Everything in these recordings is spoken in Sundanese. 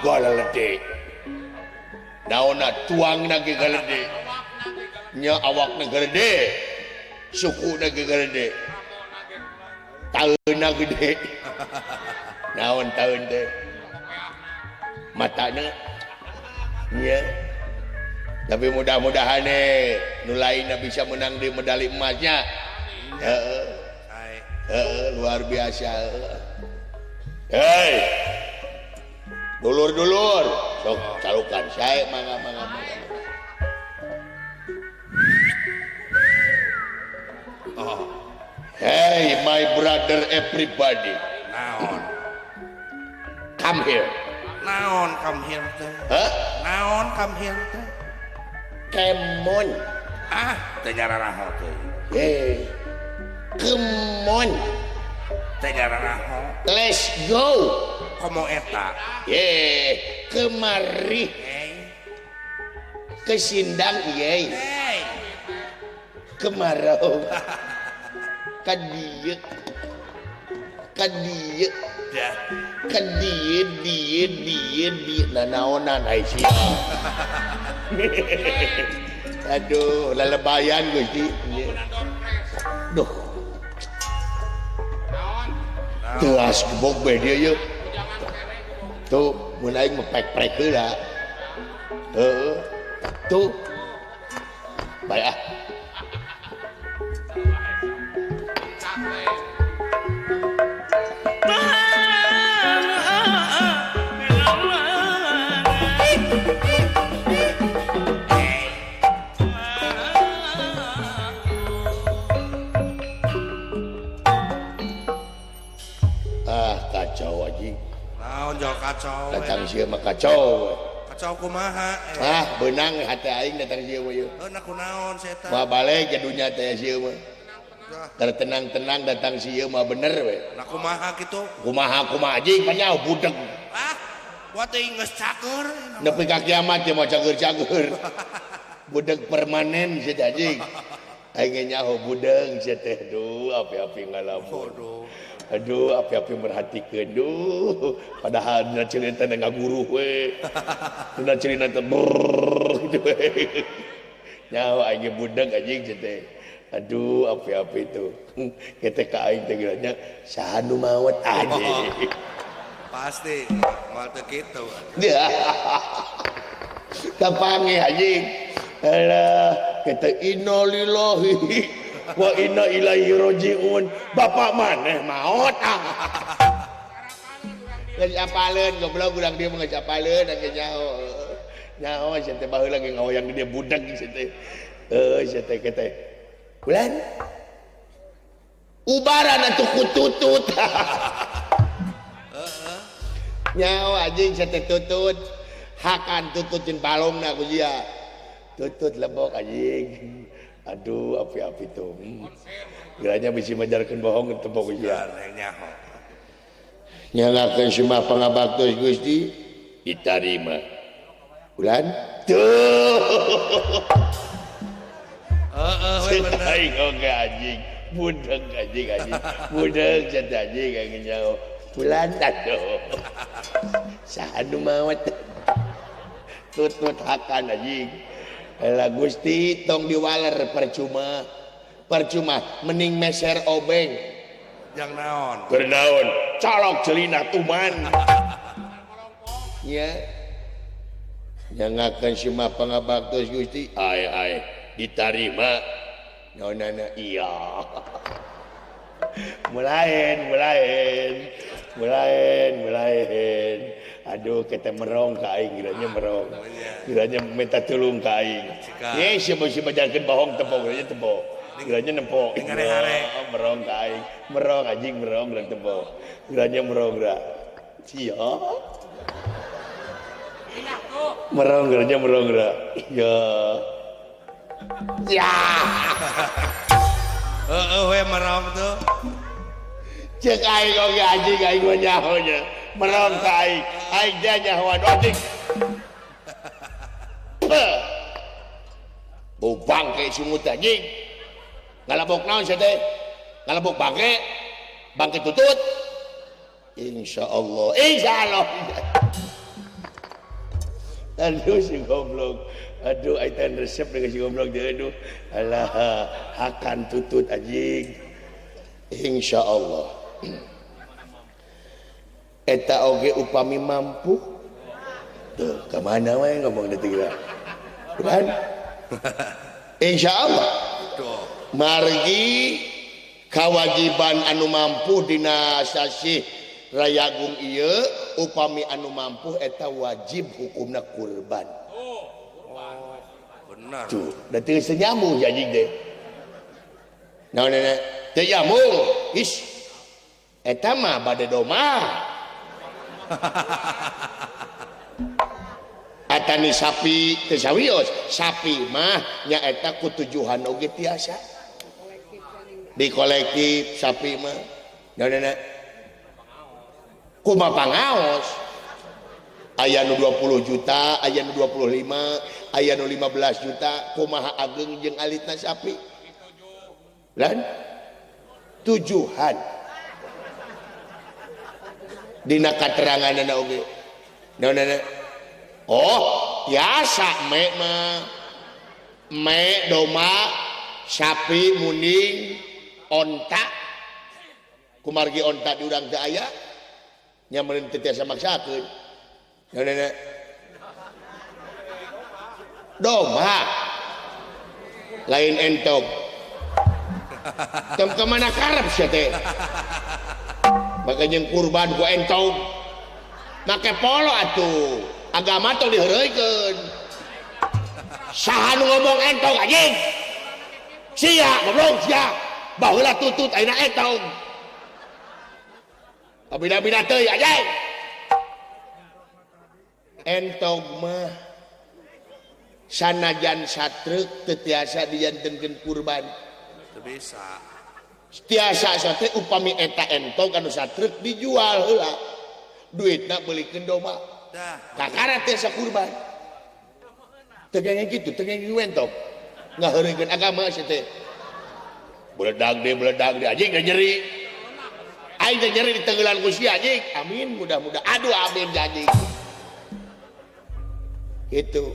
Galede. Naonna tuangna ge galede. Nya awakna galede. Sukuna ge galede. Taeunna gede. Naon taeun teh? Matana. Nya. Tapi mudah-mudahan nu lainna bisa menang di medali emasnya. Heeh. Heeh, luar biasa. Hei. Dulur-dulur, sok calukan sae mangga mangga mangga. Oh. Hey my brother everybody. Naon? Come here. Naon come here teh? Hah? Naon come here teh? Kemon. Ah, teu nyararaho teh. Hey. Kemon. Teu nyararaho. Let's go. Komo eta? Ye, kemari. Hey. Kesindang ye. Hey. Kemarau. Ka dieu. Ka dieu. Dah. Ka dieu dieu dieu dieu nanaonan ai sia. Aduh, lelebayan Gusti. Duh. Teas gebog be dia yeuh. Tuh, mun aing mah prek-prek heula. Heeh. Tuh. Bae ah. Ah, kacau anjing. Naon jol kacau. Datang sieun mah kacau. Kacau kumaha? Ah, beunang hate aing datang sieun mah ieu. Heuh, na kunaon si eta? Moal balik ke dunya teh sieun mah. Tertenang-tenang datang sieun mah bener we. Na kumaha kitu? Kumaha kumaha anjing panyaho budeg. Ah, buat teuing geus cager. Nepi ka kiamat teh mah cager-cager. Budeg permanen sia teh anjing. Aing ge nyaho budeg sia teh. Duh, api-api ngalamun. Aduh, api-api merhatikeun. Duh, padahal dina ceulina teh ngaguruh we. Dina ceulina teh brrrr kitu we. Nyaho aing ge budeg anjing sia teh. Aduh, api-api itu. Kita ka aing teh geura nya saha nu maot anjing. Pasti moal teu kitu. Kapanggih anjing. Alah, kita innalillahi wa inna ilaihi rajiun. Bapak maneh maot. Geus apaleun goblok urang dieu mah geus apaleun geus nyaho. Nyaho sia teh baheula ge ngahoyang di dieu budeg sia teh. Heuh sia teh teh. Bulan. Ubaran atuh ku tutut. Heeh. Nyaho anjing sia teh tutut. Hakan tutut jeung balongna ku sia. Tutut lebok anjing. Aduh, api-api tuh. Geranya bisi majarkeun bohong tepok sia. Nyaho. Nyalakeun semua pangabaktos Gusti ditarima. Bulan tuh. Heeh, we bener. Aing oge anjing. Budeg anjing anjing. Budeg sia teh anjing aing nyaho. Bulan aduh. Saha nu maot? Tutut hakan anjing. Elah Gusti tong diwaler percuma. Percuma mending meser obeng. Jang naon? Keur naon? Colok celina tuman. Nya. Nyangakeun si mah pangabaktos Gusti. Ai ai ditarima. Naonana iya. Mulain, mulain. Mulain, mulain. Aduh, kita merong ka aing, kiranya merong. Kiranya minta tulung ka aing. Ye, sia bisi majarkeun bohong tepok, kiranya tepok. Kiranya nempok. Hare-hare. Merong ka aing. Merong anjing merong lah tepok. Kiranya merong ra. Sia. Merong kiranya merong ra. Ya. Ya. Heeh we merong tuh. Cek aing oge anjing aing mah nyaho nya. Merong ka aing. Aing teh nyahoan anjing. Bau bangke sungut anjing. Ngalabok naon sia teh? Ngalabok bangke. Bangke tutut. Insyaallah. Insyaallah. Aduh si goblok. Aduh aing teh resep dengan si goblok teh aduh. Alah hakan tutut anjing. Insyaallah. Eta oge upami mampu. Tuh ka mana we ngomong deui lah. Kan? Insyaallah. Margi kawajiban anu mampu dina sasih Rayagung ieu upami anu mampu eta wajib hukumna kurban. Oh, benar. Tuh, da teu nyambung anjing teh. Naon nenek? Teu nyambung. Is. Eta mah bade domba. Atani sapi teu sawios, sapi mah nyaeta ku tujuhan oge tiasa. Di kolektif sapi mah. Naon nenek? Kuma pangaos aya nu 20 juta, aya nu 25, aya nu 15 juta, kumaha ageng jeung alitna sapi. Lan tujuhan dina kateranganna oge. Naon-naon? Oh, biasa me mah. Me domba, sapi muning, onta. Kumargi onta di urang teu aya. Nyameureun teu tiasa maksakeun. Naon-naon? Domba. Lain entog. Tem ka mana karep sia teh? Maka jeung kurban ku entog. Make polo atuh. Agama tong diheureuykeun. Saha nu ngomong entog anjing? Sia, goblok sia. Baheula tutut ayeuna entog. Bina-bina teuing anjing. Entog mah sanajan satrek teu tiasa dijantenkeun kurban. Teu bisa. Tiasa sate upami eta entog anu satrek dijual heula. Duitna beulikeun domba. Dah. Kakara tiasa kurban. Teu gengeng kitu, teu gengeng entog. Ngaheureuykeun agama sia teh. Beledag deui anjing teh nyeri. Aing teh nyeri ditenggelan ku sia anjing. Amin mudah-mudahan. Aduh amin anjing. Itu.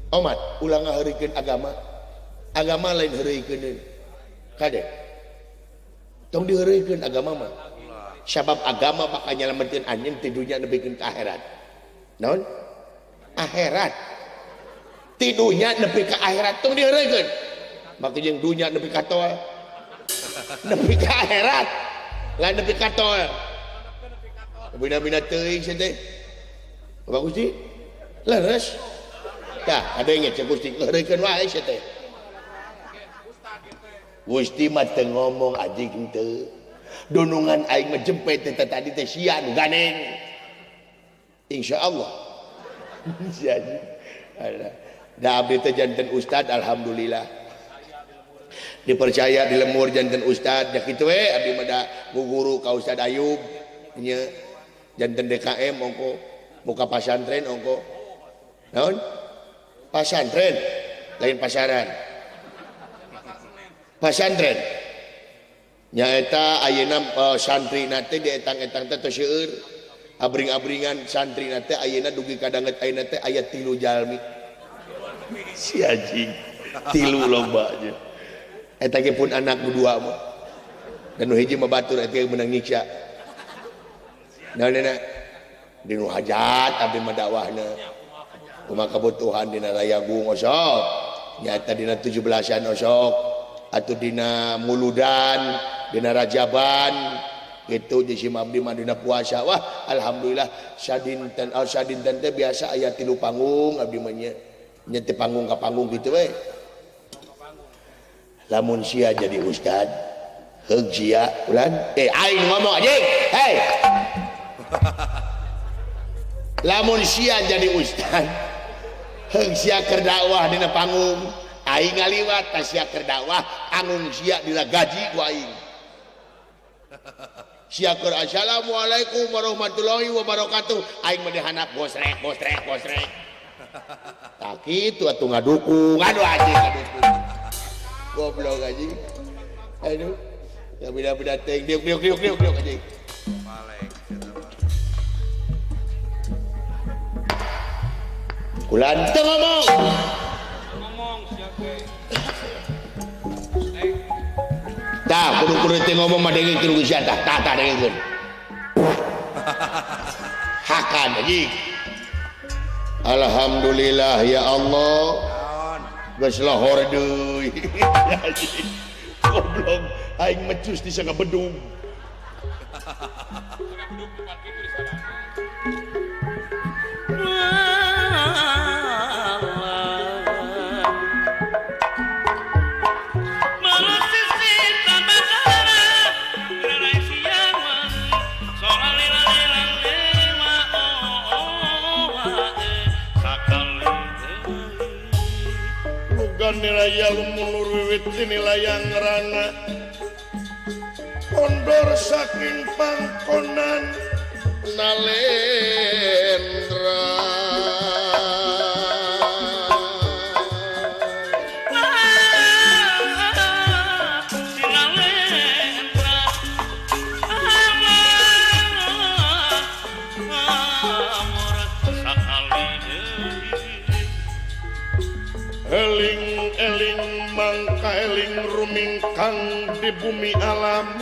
Omat ulah ngaheureuykeun agama. Agama lain heureuykeun. Kade. Tong diheureuykeun agama mah. Sabab agama bakal nyalametkeun anjeun ti dunya nepikeun ka akhirat. Naon? Akhirat. Ti dunya nepi ka akhirat tong diheureuykeun. Maka jeung dunya nepi ka tol. Nepi ka akhirat. Lain nepi ka tol. Bina-bina teuing sia teh. Bapak Gusti? Leres. Tah, ada inget sia Gusti ngeureuykeun wae sia teh. Gusti mah teu ngomong anjing teu. Dunungan aing mah jempe teh tadi teh sia nu ganeng. Insyaallah. Jadi alah. Da abdi teh janten ustad alhamdulillah. Dipercaya di lemur janten ustad nya kitu we abdi mah da guru ka Ustad Ayub nya janten DKM ongko muka pasantren ongko. Naon? Pasantren lain pasaran. Pasantren nyaeta ayeuna santri na teh dietang-etang teh teu seueur. Abring-abringan santri na teh ayeuna dugi ka danget ayeuna teh aya 3 jalmi. Si anjing 3 loba nya. Eta ge pun anak nu 2 mah. Dan nu hiji mah batur eta ge meunang nyiksa. Naon-naon di nu hajat abdi mah dakwahna. Kumaha kebutuhan dina Rayagung osok. Nyaeta dina 17-an osok. Atau dina muludan, dina rajaban, gitu di si abdi mah dina puasa. Wah, alhamdulillah sadinten, oh, sadinten teh biasa aya 3 panggung abdi mah nya. Nya teh panggung ka panggung gitu we. Lamun sia jadi ustad, heug sia ulan, aing ngomong anjing. Hei. Lamun sia jadi ustad, heug sia keur dakwah dina panggung. Aing ngaliwat ka sia keur dakwah, panggung sia dina gaji ku aing. Sia keur assalamualaikum warahmatullahi wabarakatuh, aing mah dihandap gosrek gosrek gosrek. Tah kitu atuh ngadukung, aduh anjing ngadukung. Goblok anjing. Aduh. Ya beda-beda teuing diuk diuk diuk diuk diuk anjing. Malek eta mah. Kulan teu ngomong. Ngomong sia teh. Tah kudu-kudu teu ngomong mah dengekeun ku sia tah, tah tah dengekeun. Hakan anjing. Alhamdulillah ya Allah. Geus lohor deui. Goblok aing mecus di sanga bedung. Nilaya lumunur wiwit layang rana kondor saking pangkonan nalendra eling-eling mangka eling rumingkang di bumi alam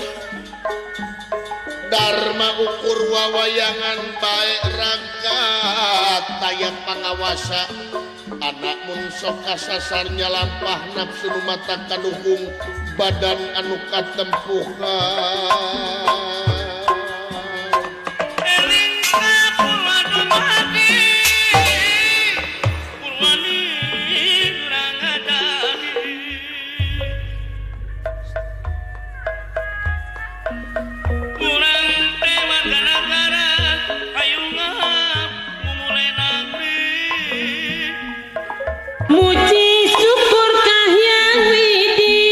Dharma ukur wawayangan bae rangkat taya pangawasa anak mun sok kasasar nyalampah nafsu nu mata kaduhung badan anu katempuhan eling ka purwadumadi purwani Muji syukur kahhyang Widi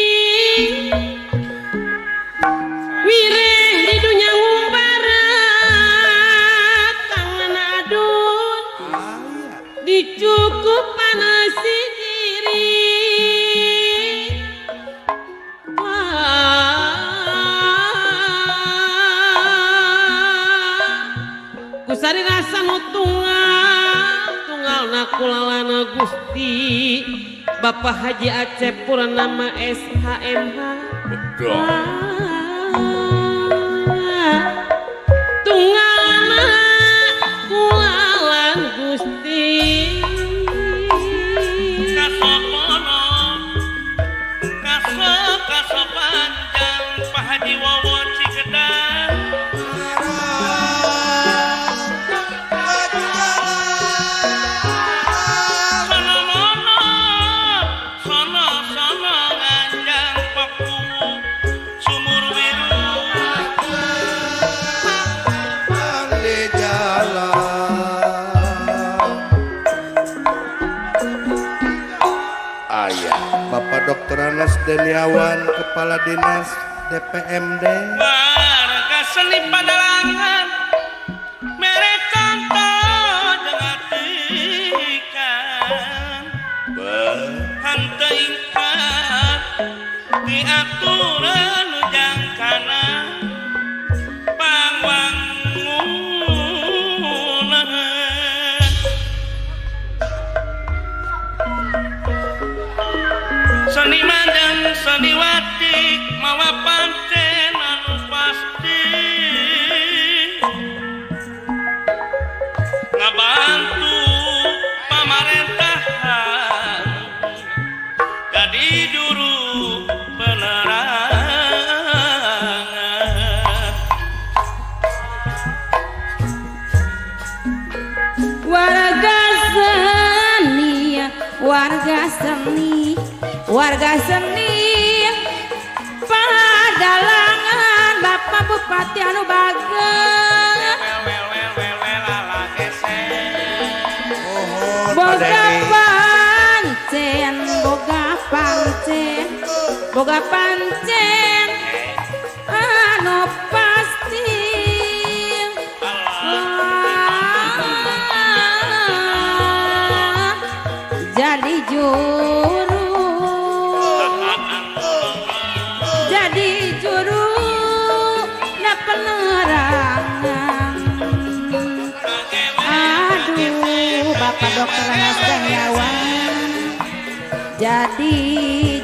wireh di dunya ngumbara tangan adun dicukup panas diri kusari rasa nu tunggal tunggal nakulalana Gusti Bapak Haji Acep Purnama SHMH tunggalna kulalan Gusti kasopono kaso kaso panjang Pak Haji Wawon Cikedang Bapak Dr. Anas Deniawan, Kepala Dinas DPMD. Warga seni padalangan mere contoh jeung atikan henteu ingkar diaturan jangkana pangwangunan. Seniman dan seniwati mawa pancen anu pasti ngabantu pamarentahan jadi juru penerangan. Warga seni, warga seni, warga seni padalangan Bapak Bupati anu bageng boga pancen, boga pancen, boga pancen anu pasti jadi juru, jadi juru na penerangan. Aduh Bapak Bapak Dr. Anas Daniawan jadi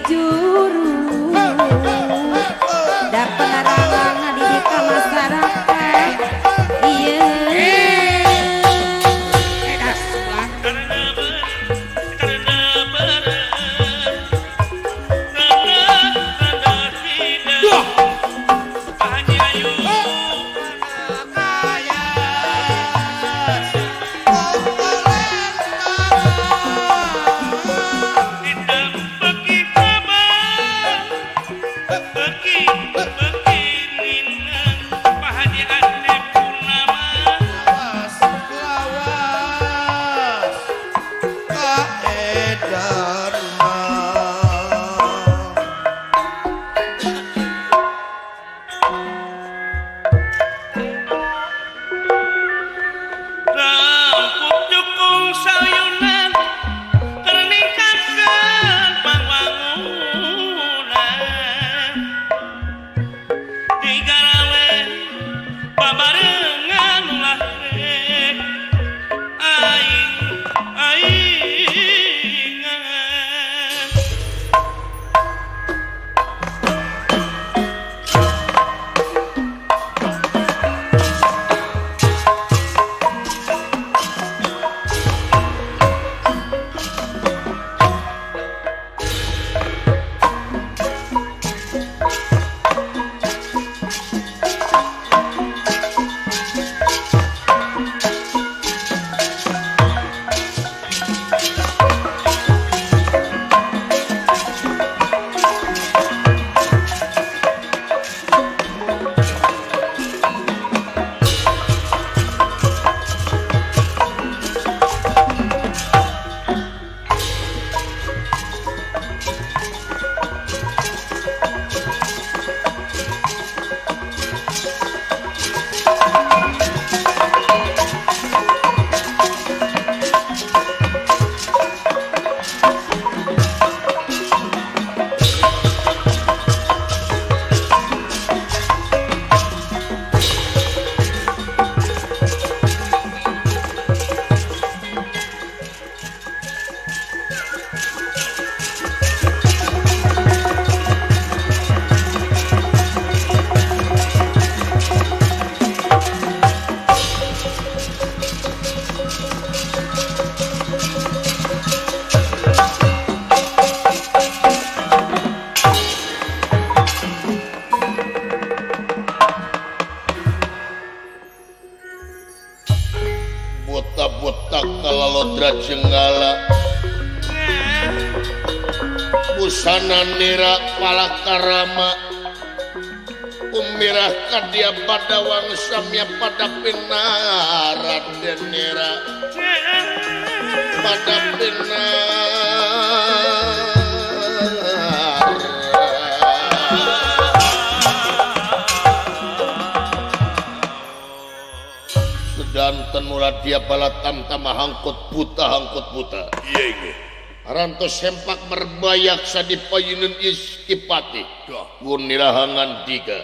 juru da penerangan ngadidik ka masyarakat ieu. Kalalodra Jenggala busana nira palakarama umirah kadia pada wangsamya pada pinaraden nira pada pinar. Sedanten muladia balatam tama hangkut buta hangkut buta. Iya iya. Rantos sempak merbayak sadipayunun iskipati. Gunirahangan tiga.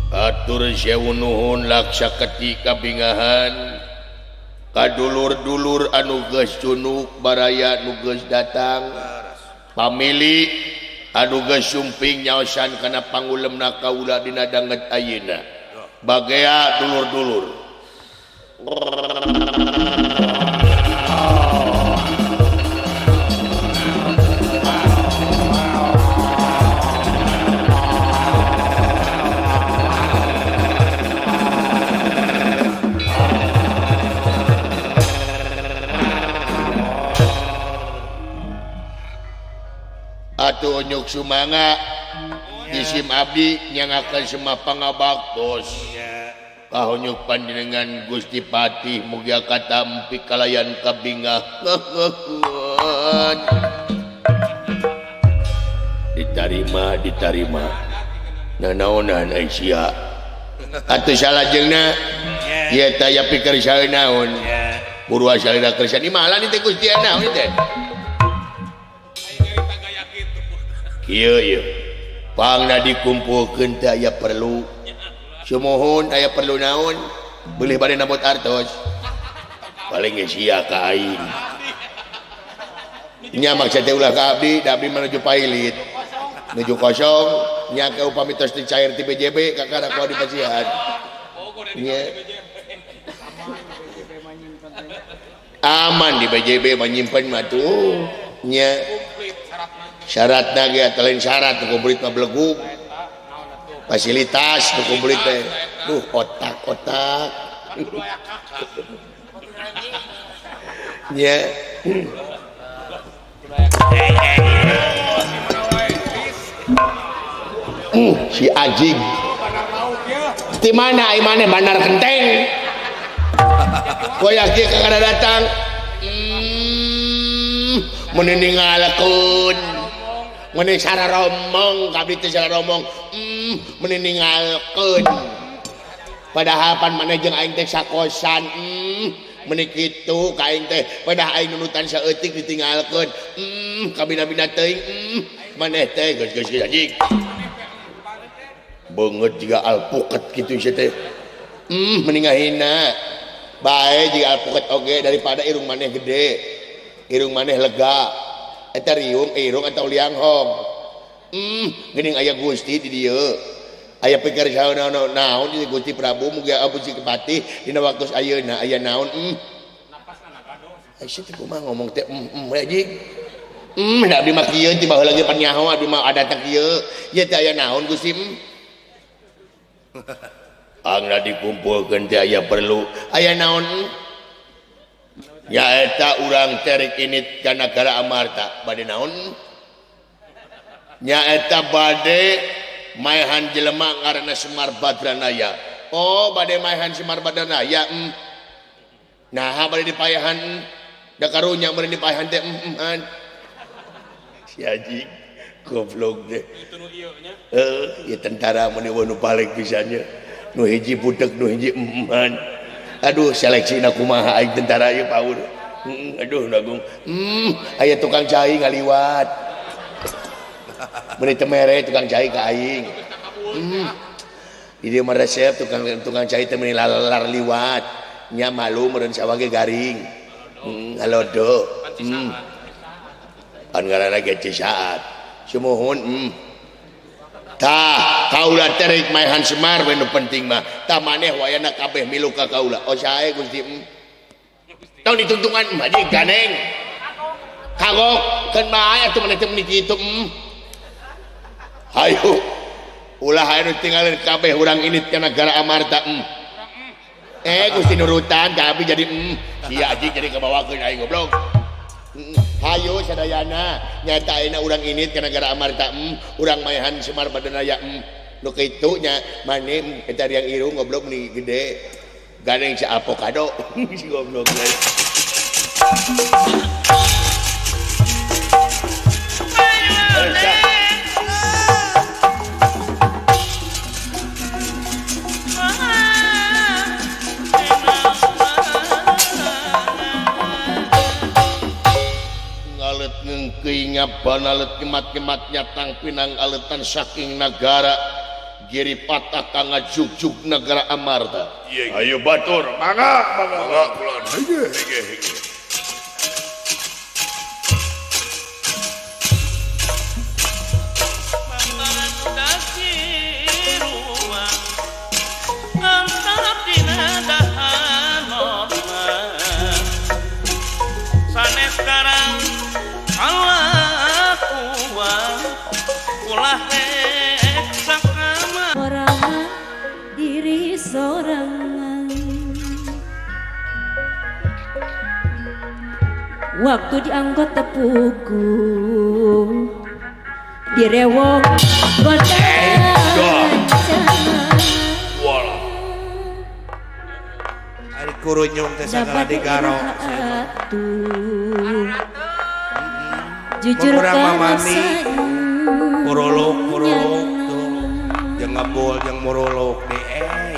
Atur sewu nuhun laksa ketika bingahan. Kadulur-dulur anu geus cunuk baraya nu geus datang. Pamili anu geus sumping nyaosan kana pangulemna kaula dina danget ayeuna. Bagea dulur-dulur. Atuh nyuk sumanga disim abdi nyangakeun semua pangabaktos. Kahunyuk panjenengan Gusti Patih mugia katampi kalayan kabingah. Ditarima ditarima. Nanaonan ai sia. Atuh salajengna ieu teh aya pikir sae naon. Buru asalna kersa di malan teh Gusti naon teh. Kieu ieu. Pangna dikumpulkeun teh aya perlu. Sumuhun aya perlu naon, beulih bade nambut artos. Paling geus sia ka aing. Nya maksud teh ulah ka abdi, da abdi menuju pailit. Nuju kosong, nya ke upami tos dicair ti BJB kakara kuat dipasihan. Nya. Aman di BJB menyimpan mah tuh. Nya. Syaratna ge atuh lain syarat nu komplit mah belegug. Fasilitas nu komplit teh. Duh otak-otak. Nya. Si Ajig di mana imane bandar kenteng koyak kieu kakara datang mun ninggalkeun mun sararomong ka abdi teh sararomong mun ninggalkeun padahal pan maneh jeung aing teh sakosan mun kitu ka aing teh padahal aing nunutan saeutik ditinggalkeun kabina-bina teuing maneh teh geus geus Ajig banget juga alpukat gitu sih teh meningahina bae juga alpukat oge daripada irung maneh gede irung maneh lega eta riung irung atau liang hong geuning aya Gusti di dieu aya pikir saha naon naon di Gusti Prabu mugi abu si Kepati dina waktu ayeuna aya naon ai teh kumaha ngomong teh anjing da abdi mah kieu ti baheula ge panyaho abdi mah ada teh kieu ieu teh aya naon Gusti Angna dikumpulkeun teh aya perlu aya naon nyaeta urang terik init ka nagara Amarta bade naon nyaeta bade maehan jelema ngaranna Semar Badranaya oh bade maehan Semar Badranaya naha bade dipaehan da karunya bade dipaehan teh si Haji goblok deh. Ya tentara mun nu balik pisannya. Nu hiji budak nu hiji eman. Aduh seleksina kumaha aing tentara ieu paur. Aduh nagung. Aya tukang cai ngaliwat. Meuni teu mere tukang cai ka aing. Di dieu mah resep tukang cai teh meuni lalar liwat. Nya malu meureun sawah ge garing. Halodo. Pan ngaranna ge cisaat. Sumuhun tah kaula terik maehan Semar we nu penting mah tah maneh wayana kabeh milu ka kaula oh sae Gusti tong ditungtungan mah di ganeng kagok keun bae atuh maneh teh meuni kitu hayu ulah aya nu tinggalin kabeh urang init ka nagara Amarta Gusti nurutan ka abdi jadi sia anjing jadi kabawakeun aing goblok. Hayu sadayana nyata ayeuna urang init ka nagara Amarta urang maehan Semar Badranaya nu kitu nya mane eta riang irung goblok ni gede gandeng si avocado si goblok teh. Ngaban alet kemat-kemat nyatang pinang aletan saking nagara Giri Patah kang ngajugjug nagara Amarta. Ayo batur mangga mangga kula hege hege hege. Sorangan waktu diangkut tepuku direwong godang ari kurunyung teh sagala digaro jujur mamani puruluk puruluk tuh jeung ngebul jeung muruluk deui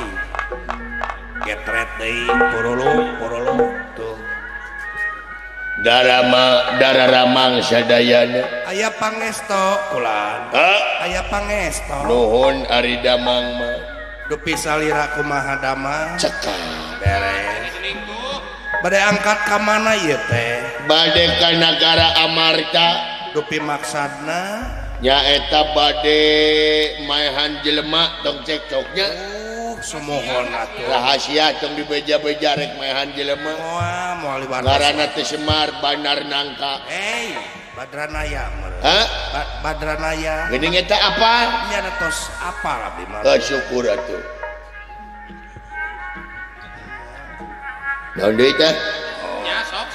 getret deui puruluk puruluk tuh darama dararamang sadayana aya pangesto kulan aya pangesto nuhun ari damang mah dupi salira kumaha damang cekap beres Bade angkat ka mana ieu teh? Bade ka nagara Amarta. Dupi maksadna nyaeta bade maehan jelema tong cekcoknya. Sumuhun atuh. Rahasia tong dibeja-beja rek maehan jelema. Moal moal liwat. Ngaranna teh Semar Bandar Nangka. Hei, Badranaya meureun. Hah? Badranaya. Geuning eta apa? Nya tos apal abdi mah. Syukur atuh. Naon deui teh?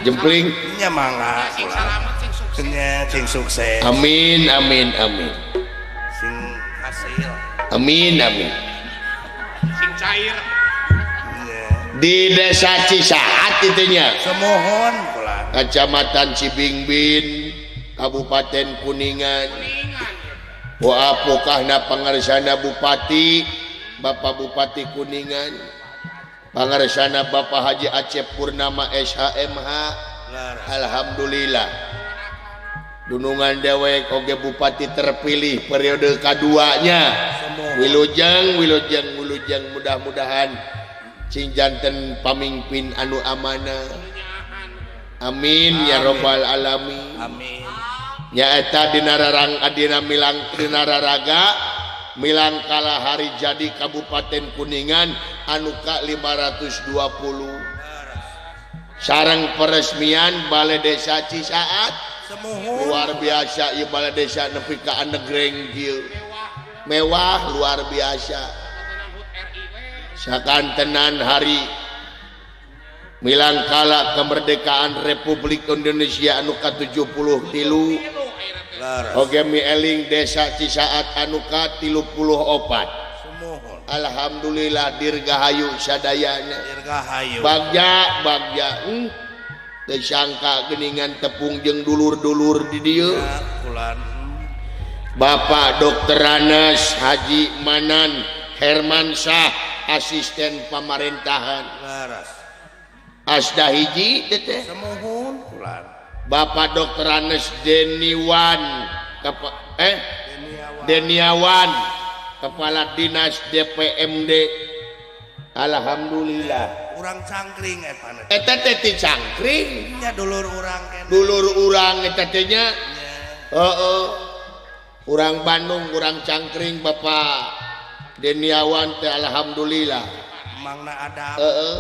Jempling. Nya mangga. Sing salamet sing sukses. Nya sing sukses. Amin amin amin. Sing hasil. Amin amin. Sing cair. Di desa Cisaat itunya. Semohon kula. Kecamatan Cibingbin, Kabupaten Kuningan. Wa apokahna pangarsana Bupati, Bapak Bupati Kuningan. Pangarsana Bapak Haji Acep Purnama SHMH. Alhamdulillah. Dunungan dewek oge bupati terpilih periode kaduanya. Wilujeng wilujeng wilujeng mudah-mudahan sing janten pamimpin anu amanah. Amin ya robbal alamin. Amin. Nyaeta dina rarang adina milang dina raraga milangkala hari jadi Kabupaten Kuningan anu ka 520 sareng peresmian Balai Desa Cisaat. Luar biasa ieu balai desa nepi ka anegreng kieu. Mewah luar biasa. Sakantenan hari milangkala kemerdekaan Republik Indonesia anu ka-73. Oge mieling desa Cisaat anu ka-34. Alhamdulillah dirgahayu sadayana. Dirgahayu. Bagja bagja. Teu sangka geuningan tepung jeung dulur-dulur di dieu. Bapak Dr. Anas Haji Manan Hermansyah asisten pamarentahan. Asda hiji teh. Bapak Dr. Anas Deniwan Deniawan Kepala Dinas DPMD. Alhamdulillah. Urang cangkring eta eta teh ti cangkring nya dulur urang keneh. Dulur urang eta teh nya. Heeh. Urang Bandung, urang cangkring Bapak Deniawan teh alhamdulillah. Mangna adab. Heeh.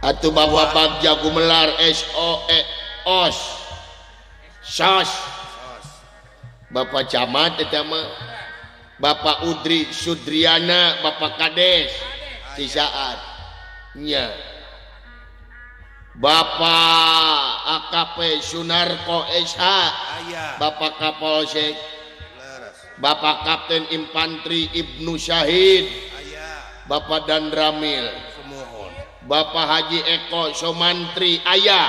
Atuh Bapak Bagja Gumelar SOE OS SOS. Bapak Camat eta mah. Bapak Udri Sudriana, Bapak Kades Cisaat. Nya. Bapak AKP Sunarko SH, Bapak Kapolsek, Bapak Kapten Infantri Ibnu Syahid, Bapak Dandramil, Bapak Haji Eko Somantri aya,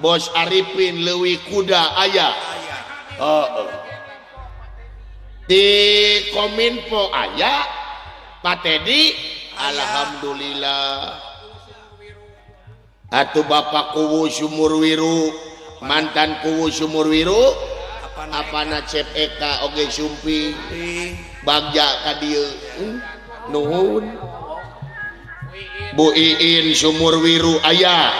Bos Arifin Leuwi Kuda aya. Di Kominfo aya, Pak Teddy, alhamdulillah. Atuh Bapak Kuwu Sumurwiru, mantan Kuwu Sumurwiru, apana Cep Eka oge Sumping, bagja ka dieu. Nuhun. Bu Iin Sumurwiru aya.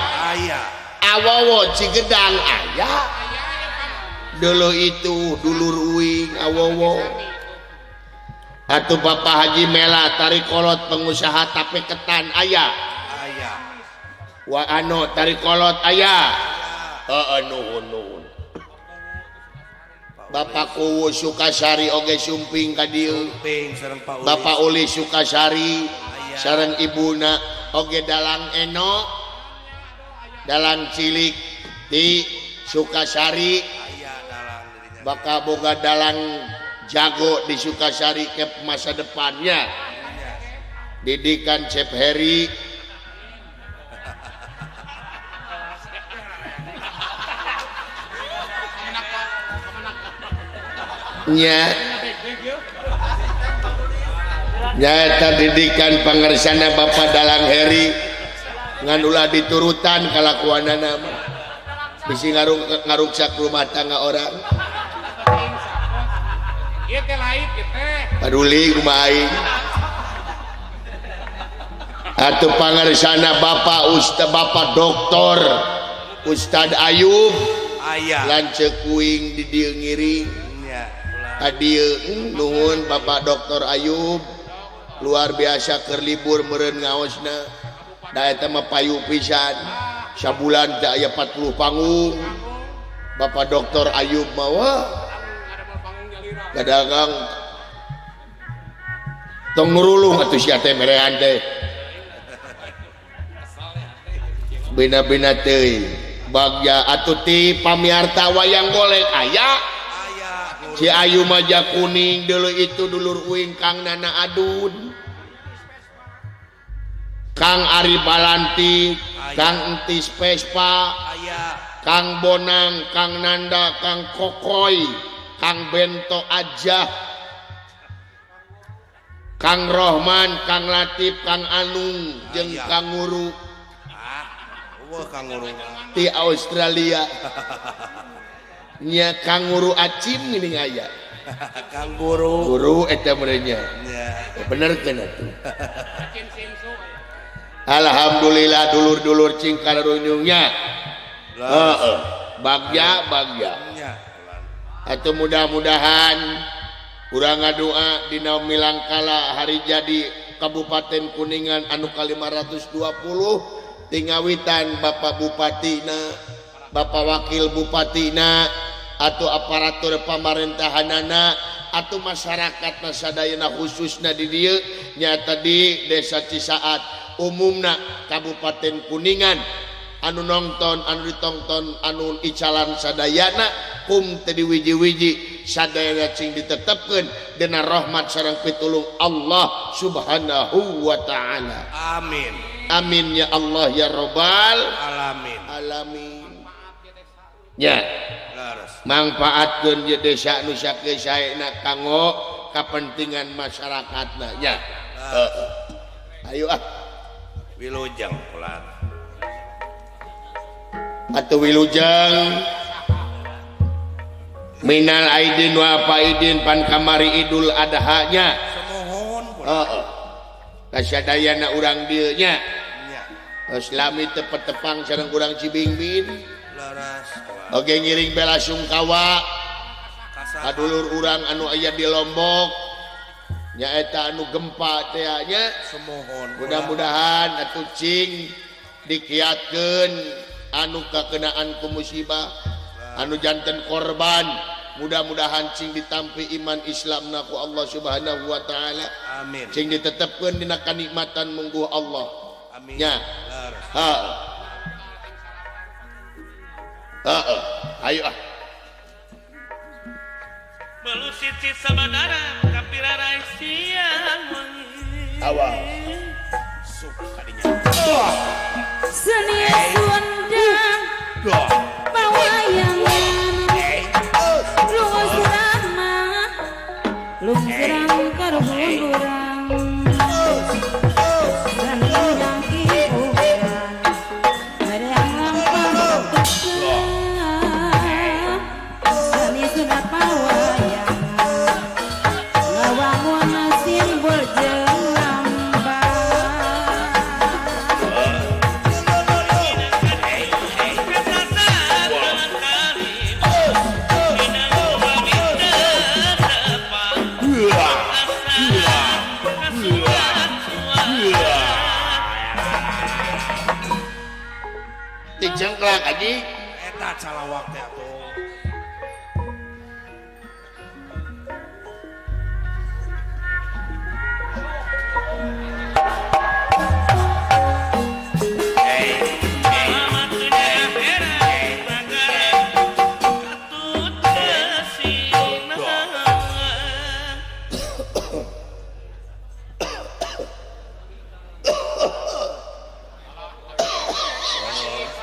Awowo Cigedang aya. Dulu itu dulur uing awowo. Atuh Bapak Haji Mela Tarikolot pengusaha tape ketan aya. Wa ano Tarikolot aya. Heeh nuhun nuhun. Bapak Kuwu Sukasari oge Sumping ka dieu. Bapak Uli Sukasari sareng ibuna oge Dalang Eno Dalang cilik di Sukasari. Bakal boga dalang jago di Sukasari ke masa depannya. Didikan Cep Heri. Nya. Nyaeta didikan pangersana Bapak Dalang Heri ngan ulah diturutan kalakuanana mah. Bisi ngaruksak rumah tangga orang. Ieu teh lain ieu teh. Paduli kumaha aing. Atuh pangarsana Bapak Ustaz Bapak Doktor Ustad Ayub aya lanceuk kuing di dieu ngiring nya ka dieu nuhun Bapak Doktor Ayub luar biasa keur libur meureun ngaosna da eta mah payu pisan sabulan teh aya 40 panggung Bapak Doktor Ayub mah wah gadagang tong nurulung atuh sia teh merehan teh bina-bina teuing bagja atuh ti pamiarta wayang golek aya si Ayu Maja Kuning dulu itu dulur uing Kang Nana Adun Kang Ari Balanti Kang Entis Vespa Kang Bonang Kang Nanda Kang Kokoy Kang Bento Aja Kang Rohman Kang Latif Kang Anung jeung Kang Nguru di Australia nya kanguru acim gini aya kanguru guru eta merenya bener kan atuh. Alhamdulillah dulur-dulur cing karunyungnya heeh bagja bagja atuh mudah-mudahan urang ngadua dina milangkala hari jadi Kabupaten Kuningan anu ka-520 tingawitan Bapak Bupatina Bapak Wakil Bupatina atau aparatur pamarintahanana atau masyarakat nasadayana khususna di dieu nyata di Desa Cisaat umumna Kabupaten Kuningan anu nonton anu ditongton anu icalan sadayana kum teu diwiji-wiji sadayana cing ditetepkeun dina rahmat sareng pitulung Allah Subhanahu wa taala. Amin. Amin ya Allah ya robbal alamin. Alamin. Ya. Mangfaatkeun ye desa nu sakieu saena kanggo kapentingan masyarakatna nya. Heeh. Ayo ah. Wilujeng pulang. Atuh wilujeng minal aidin wa faidin pan kamari Idul Adha nya. Semohon pulang. Heeh. Kasadayana urang dieu nya. Islami tepetepang sareng urang Cibingbin. Leres. Oge ngiring bela sungkawa kadulur urang anu aya di Lombok nyaeta anu gempa teh nya. Semohon. Mudah-mudahan atuh cing dikiatkeun anu kakenaan ku musibah anu janten korban mudah-mudahan cing ditampi iman Islamna ku Allah Subhanahu wa taala. Amin. Cing ditetepkeun dina kanikmatan mungguh Allah. Amin. Nya. Ha. Heeh. Ayo ah. Belusit sabadara kapirarai siang wengi. Awas. Sup kadinya. Seni Sunda pawayangan lungsurang mah lungsurang karuhurang Cengklak aji eta calawak teh atuh.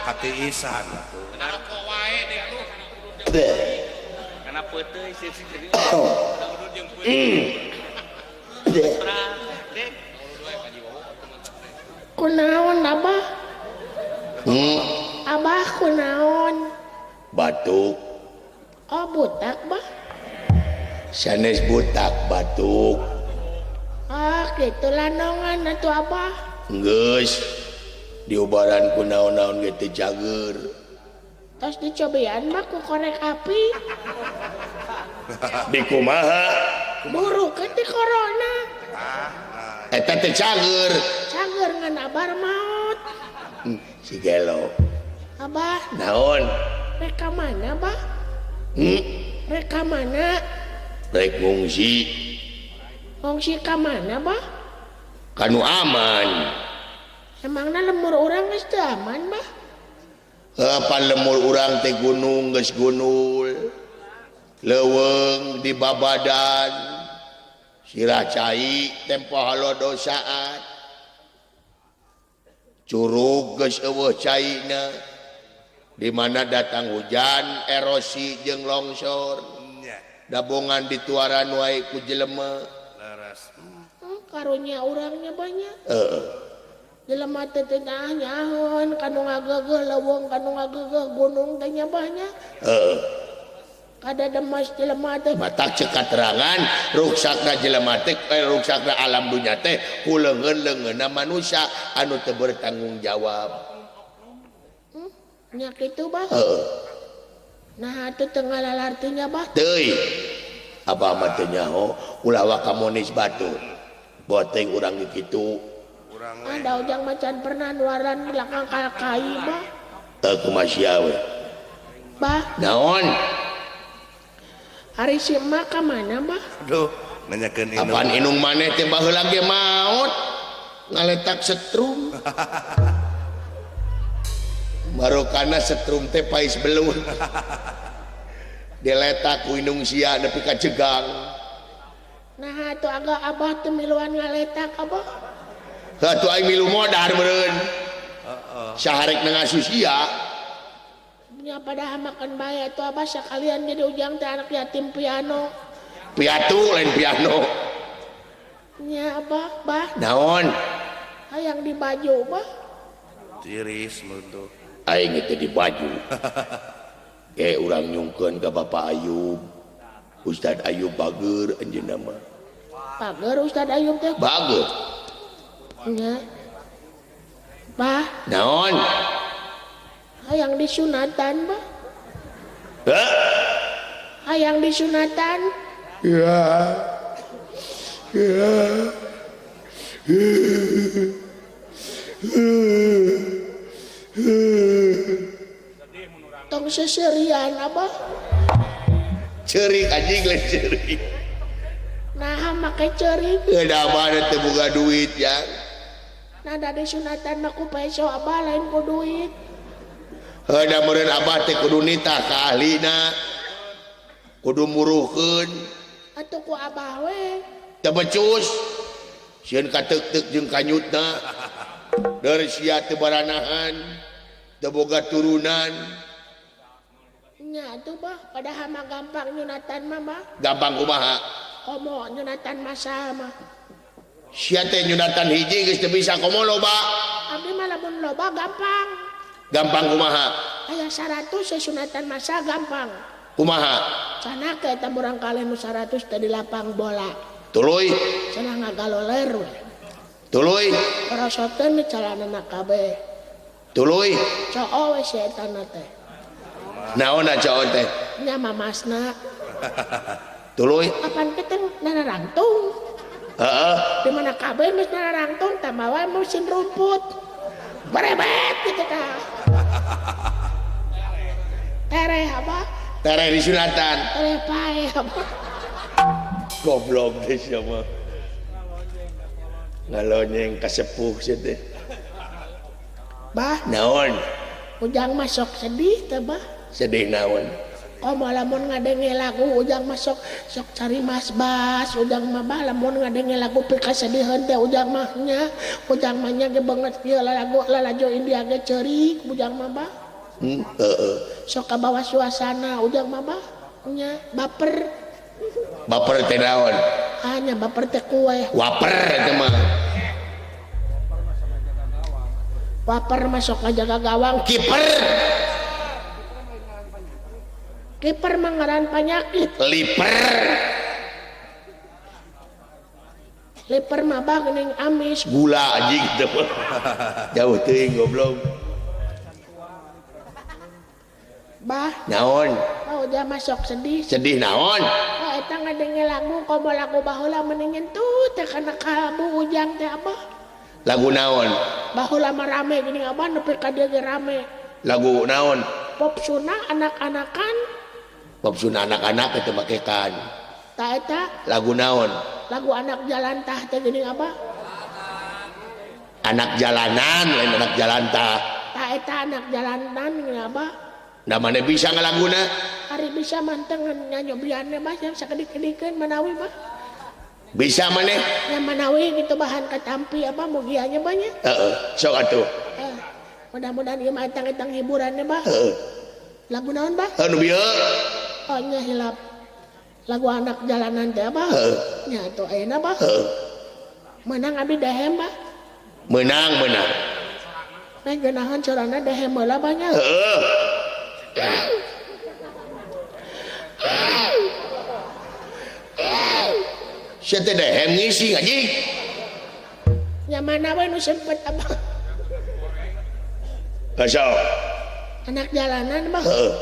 Katiisan atuh. Kana peuteuy sih jadi. Kunaon Abah? Abah kunaon? Batuk. Oh butak bah? Sanes butak batuk. Ah gitu lanongan atuh Abah. Geus diubaran ku naon-naon ge teu cager. Tos dicobian mah ku korek api. Di kumaha? Burukeun di corona. Eta teh cager. Cager ngan abar maot. Si gelo. Abah. Naon? Rek ka mana, Bah? Rek ka mana? Rek ngungsi. Ngungsi ka mana, Bah? Kanu aman. Emangna lemur urang geus teu aman, Bah? Pan lemur urang teh gunung geus gunul. Leuweung di babadan. Sirah cai tempo halodo saat. Curug geus eueuh caina. Di mana datang hujan, erosi jeung longsor. Dabongan dituaran wae ku jelema. Karunya urangnya banyak. Heeh. Jelema teh teu nyahoan kanu ngageugeuh leuweung kanu ngageugeuh gunung teh nya banyak. Heeh. Kada demas jelema teh. Matak cek katerangan ruksakna jelema teh ruksakna alam dunya teh ku leungeun-leungeunna manusia anu teu bertanggung jawab. Nya kitu, Bah. Heeh. Nah atuh teu ngalalartinya, Bah. Teuing. Abah mah teu nyaho ulah waka monis batur. Boteng urang kitu. Ada ujang macan pernah nuaran belakang kai, Bah. Teu kumaha sia we. Bah. Naon? Ari si emak ka mana, Bah? Aduh, nanyakeun indung. Apaan indung maneh teh baheula ge maot. Ngaletak setrum. Barokana setrum teh pais belut. Diletak ku indung sia nepi ka jegang. Nah atuh agak abah teu miluan ngaletak, Abah. Heuh atuh aing milu modar meureun. Heeh. Saharek ngasu sia. Nya padahal makan bae atuh abah sakalian jadi ujang teh anak yatim piano. Piatu lain piano. Nya abah, Bah. Naon? Hayang di baju, Bah. Tiris mun tuh. Aing teh di baju. Ge urang nyungkeun ka Bapak Ayub. Ustad Ayub bager anjeunna mah. Bager Ustad Ayub teh. Bager. Nya. Bah. Naon? Hayang disunatan, Bah. Hah? Hayang disunatan. Ya. Ya. Tong seserian, Abah. Ceurik anjing lain ceurik. Nah, make ceurik. Da abah teu boga duit ya. Nah, da disunatan mah ku peso abah lain ku duit. Heuh da meureun abah teh kudu nitah ka ahlina. Kudu muruhkeun. Atuh ku abah we. Teu becus. Sieun kateuk-teuk jeung kanyutna. Dari sia teu baranahan, teu boga turunan. Nya atuh, Bah, padahal mah gampang nyunatan mah, Bah. Gampang kumaha? Komo nyunatan masal mah. Sia teh nyunatan hiji geus teu bisa komo loba. Abdi mah lamun loba gampang. Gampang kumaha? Aya 100 sunatan masal gampang. Kumaha? Cenah ke eta murang kali nu 100 teh di lapang bola. Tuluy. Cenah ngagaloler we. Tuluy. Perosoteun di calanana kabeh. Tuluy. Coo we si eta na teh. Naonna coo teh? Nya mamasna. Tuluy. Apan teh nararangtung. Heeh. Di mana kabeh geus nararangtung tambah wae musim rumput. Berebet gitu tah. Tereh apa? Tereh disunatan. Tereh pae apa? Goblok teh sia mah. Ngalonyeng kasepuh sia teh. Bah, naon? Ujang mah sok sedih teh, Bah. Sedih naon? Komo lamun ngadenge lagu ujang mah sok sok cari mas bas, ujang mah bah lamun ngadenge lagu pikasediheun teh ujang mah nya, ujang mah nya ge beungeut ieu lalagu lalajo India ge ceurik ujang mah bah. Heeh. Sok kabawa suasana ujang mah bah nya baper. Baper teh naon? Ah nya baper teh kue. Waper teh mah. Waper mah sok ngajaga gawang. Kiper. Kiper mah ngaran panyakit. Liper. Liper mah bah geuning amis. Gula anjing teh. Jauh teuing goblok. Bah. Naon? Oh, ujang mah sok sedih. Sedih naon? Oh, eta ngadenge lagu komo lagu baheula mending nyentuh teh kana kalbu ujang teh abah. Lagu naon? Baheula mah rame geuning abah nepi ka dieu ge rame. Lagu naon? Pop Sunda anak-anakan. Pop Sunda anak-anak itu makekan. Ta eta lagu naon? Lagu anak jalan tah teh geuning abah. Anak jalanan lain anak jalan tah. Ta eta anak jalanan geuning abah. Nah mana bisa ngalaguna? Ari bisa mantengan nyanyobianna mah yang sakedik-kedikeun manawi mah. Bisa maneh? Nya manawi gitu bahan katampi abah mugianya banyak. Heeh, sok atuh. Mudah-mudahan ieu mah etang-etang hiburannya bah. Heeh. Lagu naon bah? Heuh nu bieu. Oh nya hilap. Lagu anak jalanan teh abah. Heeh. Nya atuh ayeuna bah. Heeh. Meunang abdi dehem bah. Meunang, meunang. Nah geunahan sorana dehem heula bah nya. Heeh. Sia teh dehem ngisi anjing. Nya mana we nu sempet abah. Sok. Anak jalanan bah. Heeh.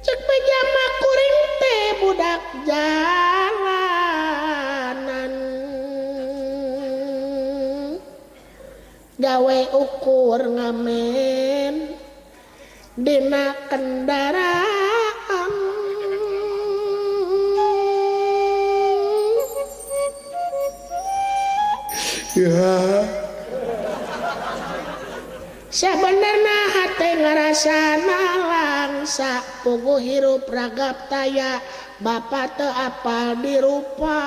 Cek pejama kuring teh budak jalanan. Gawe ukur ngamen dina kendaraan. Ya. Sabenerna hate ngarasa nalangsa puguh hirup ragap taya bapa teu apal dirupa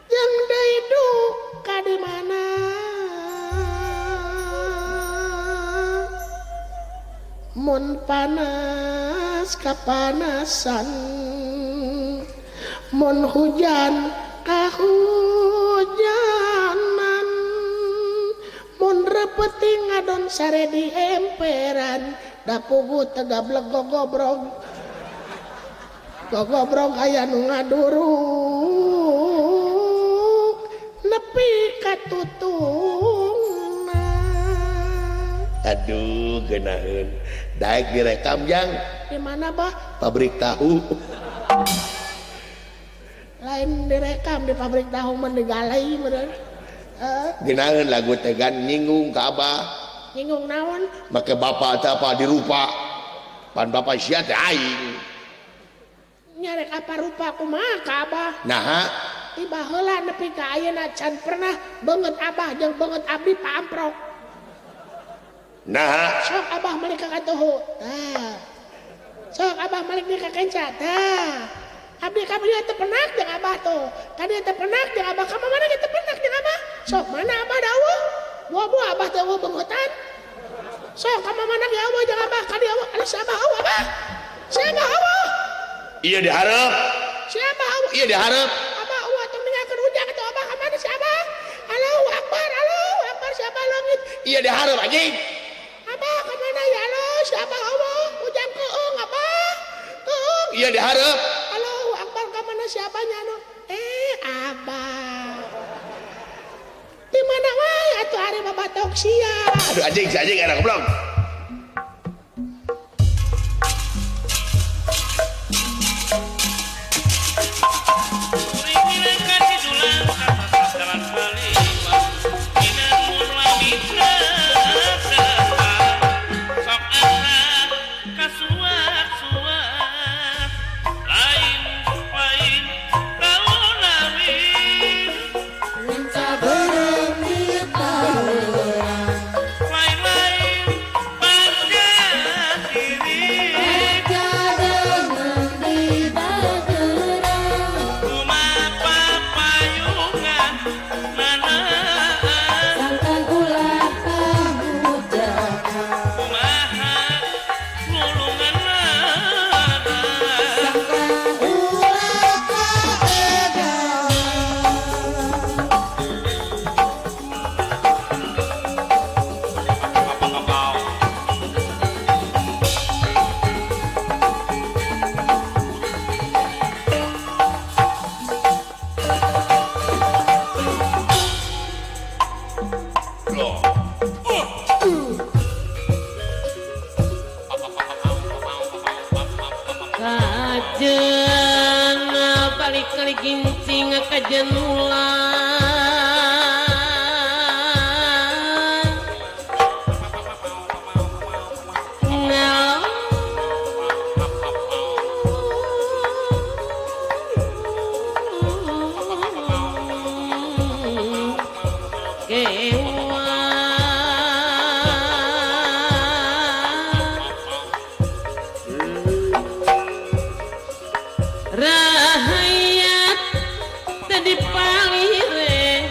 jeung deui duka di mana mun panas kapanasan mun hujan kahujanan mun repeti ngadon sare di emperan da puguh teu gablek gogobrog gogobrog aya nu ngaduruk nepi ka tutungna. Aduh geunaheun daek direkam jang di mana bah? Pabrik tahu. Lain direkam di pabrik tahu mah digalai bener. Geunaheun lagu teh gan nyinggung ka abah. Nyinggung naon? Make bapak teh apa dirupa. Pan bapak sia teh aing. Nyarek apa rupa kumaha ka abah? Naha? Ti baheula nepi ka ayeuna can pernah beungeut abah jeung beungeut abdi paamprok. Naha? Sok abah malik ka katuhu. Tah. Sok abah malik di ka kenca. Tah. Abdi ka dieu teu penak jeung abah tuh. Ka dieu teu penak jeung abah, ka mana ge teu penak jeung abah. Sok mana abah dawuh? Buah-buah abah teh eueuh beungeutan. Sok ka mana ge eueuh jeung abah, ka dieu eueuh. Alus abah eueuh abah. Siapa eueuh? Ieu dihareup. Siapa eueuh? Ieu dihareup. Abah eueuh tong ninggalkeun ujang atuh abah ka mana si abah? Allahu akbar, Allahu akbar siapa leungit? Ieu dihareup anjing. Abah ka mana ya Allah? Siapa eueuh? Ujang keung abah. Keung. Ieu dihareup. Allahu akbar ka mana siapanya anu? Abah. Di mana wae atuh ari babatok sia. Aduh anjing, si anjing anak goblok. Kuring milengkan kidulan ka jalan maliwat. Dina mun lamitra tepat. Sok asa kasuat-suat. Lain-lain taulawis. Lincah beureum di tawuran. Lain-lain balik kali gincing kajen ulang rahayat tadi palire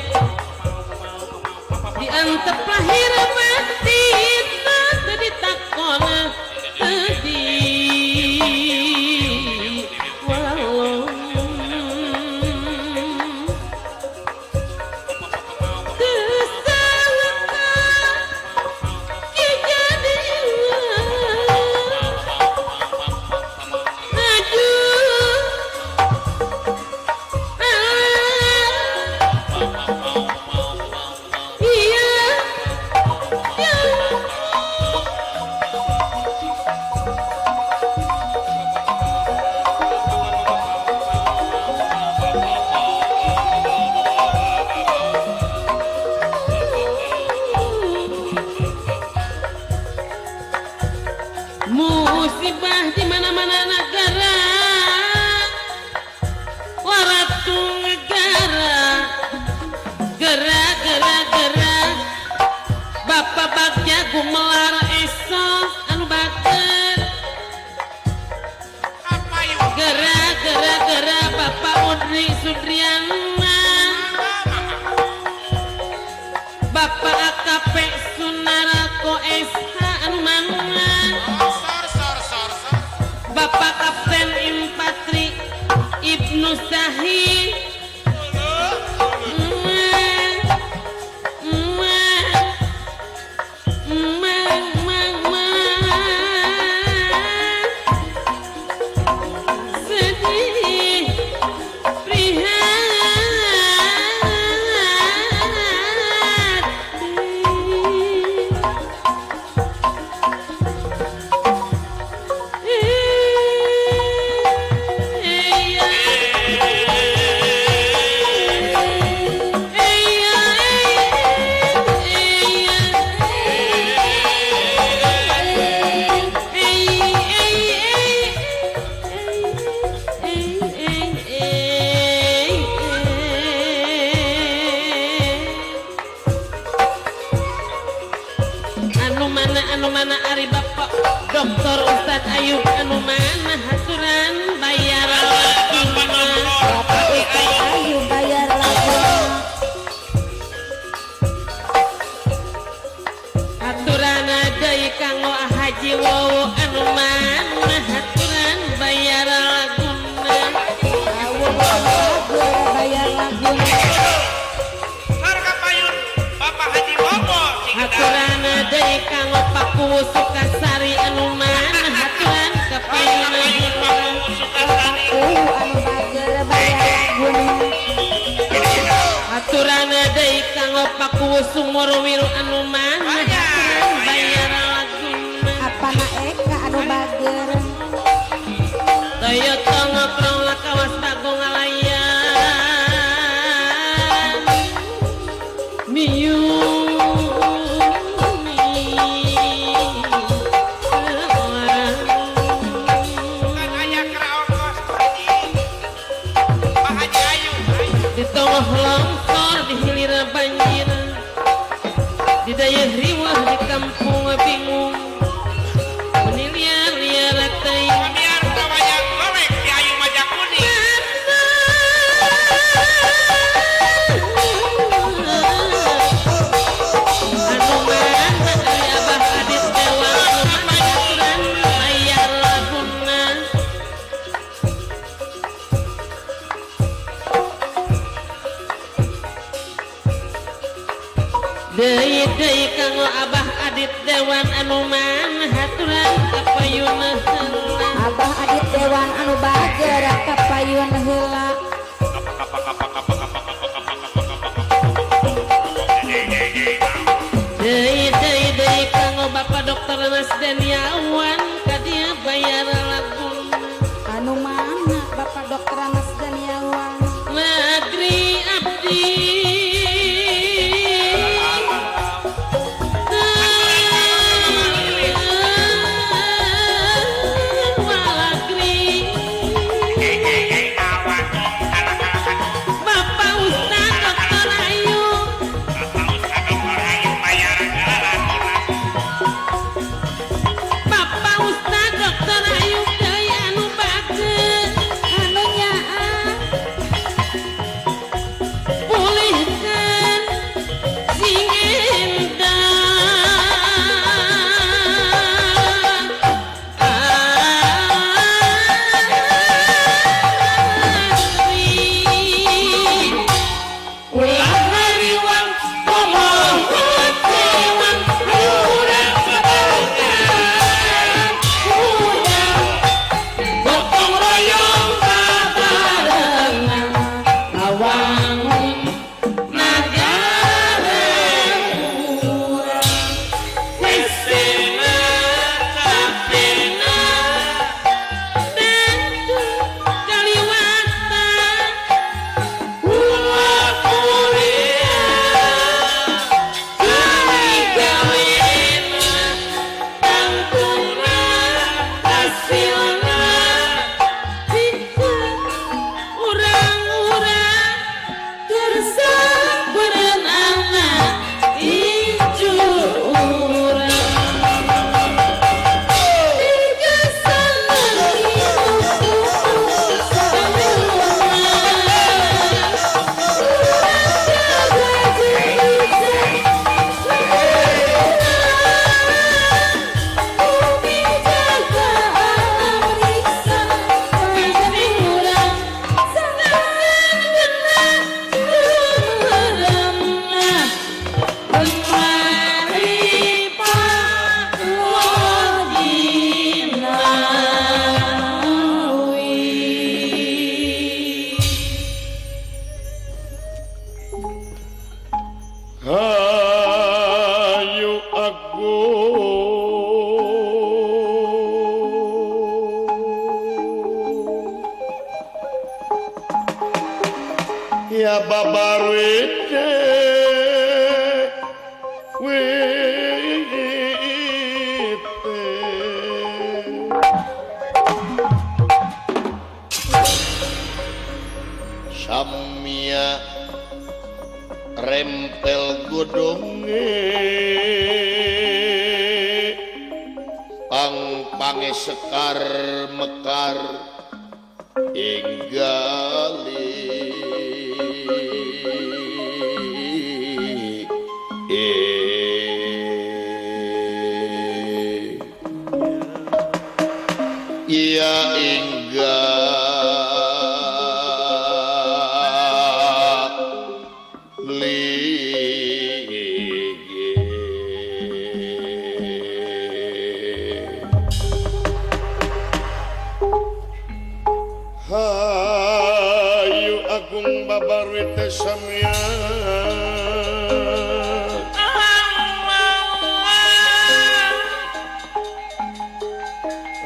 diantep lahir batin tadi takona tadi walong musibah di mana-mana negara waratu negara gera gera gera bapak bagja gumelar esos anu bager gera gera gera bapak Udri Sudriana bapak AKP Sunarako SH anu mana Bapak Kapten Infantri Ibnu Sahih sedih prihatin. Anu mana ari bapak Doktor Ustadz Ayub anu mana haturan bayar laguna Bapak Ustadz Ayub bayar laguna haturan deui kanggo Haji Wowo anu mana haturan bayar laguna bayar laguna haturan deui kanggo Paku Sukasari anu mana haturan kapayun Paku anu bager bayar laguna haturan deui kanggo Paku Sumurwiru anu mana haturan bayar laguna apana eka anu bager Toyota ngoprong lakawas bagong ngalayan miu di tengah longsor di hilir banjir di dayah riwah di kampung bingung meniliar-liar teuing anu mana ari Abah Adit Dewa anu mana aturan bayar laguna deui deui kanggo Abah Adit Dewan anu mana haturan kapayun heula Abah Adit Dewan anu bager kapayun heula deui deui deui kanggo Bapak Dokter Mas Daniawan ka dia bayar laguna anu mana Bapak Dokter Mas Daniawan Hayu aku ya babarwite wite samia rempel godonge pang-pange sekar mekar inggali iya inggali. Hayu agung babarwite samya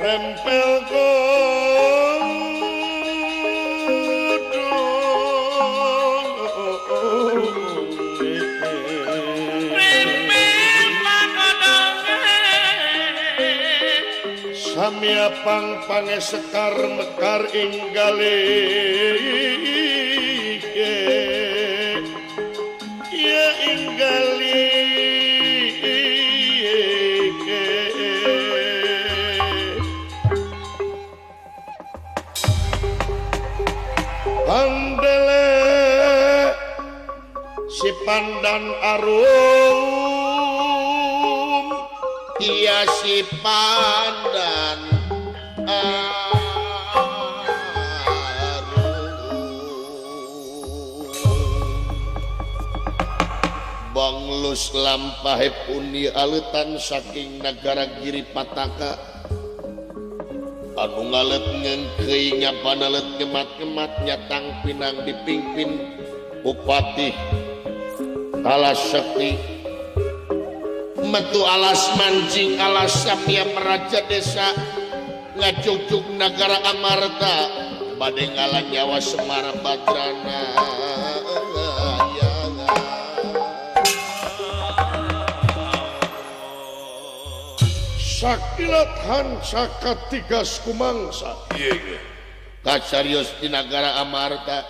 rempel godong rempel godong samya pang pange sekar mekar inggali ya inggali. Pandele si pandan arum iya si pandan arum banglus lampahe pundi aleutan saking nagara Giri Pataka anu ngalet ngengkeuy ngabanalet ngemat-ngemat nyatang pinang dipingpin Bupati Kalasekti metu alas mancing alas samya meraja desa ngacucuk nagara Amarta bade ngala nyawa Semar Badrana. Sakilat hanca katigas kumangsa kacarios di nagara Amarta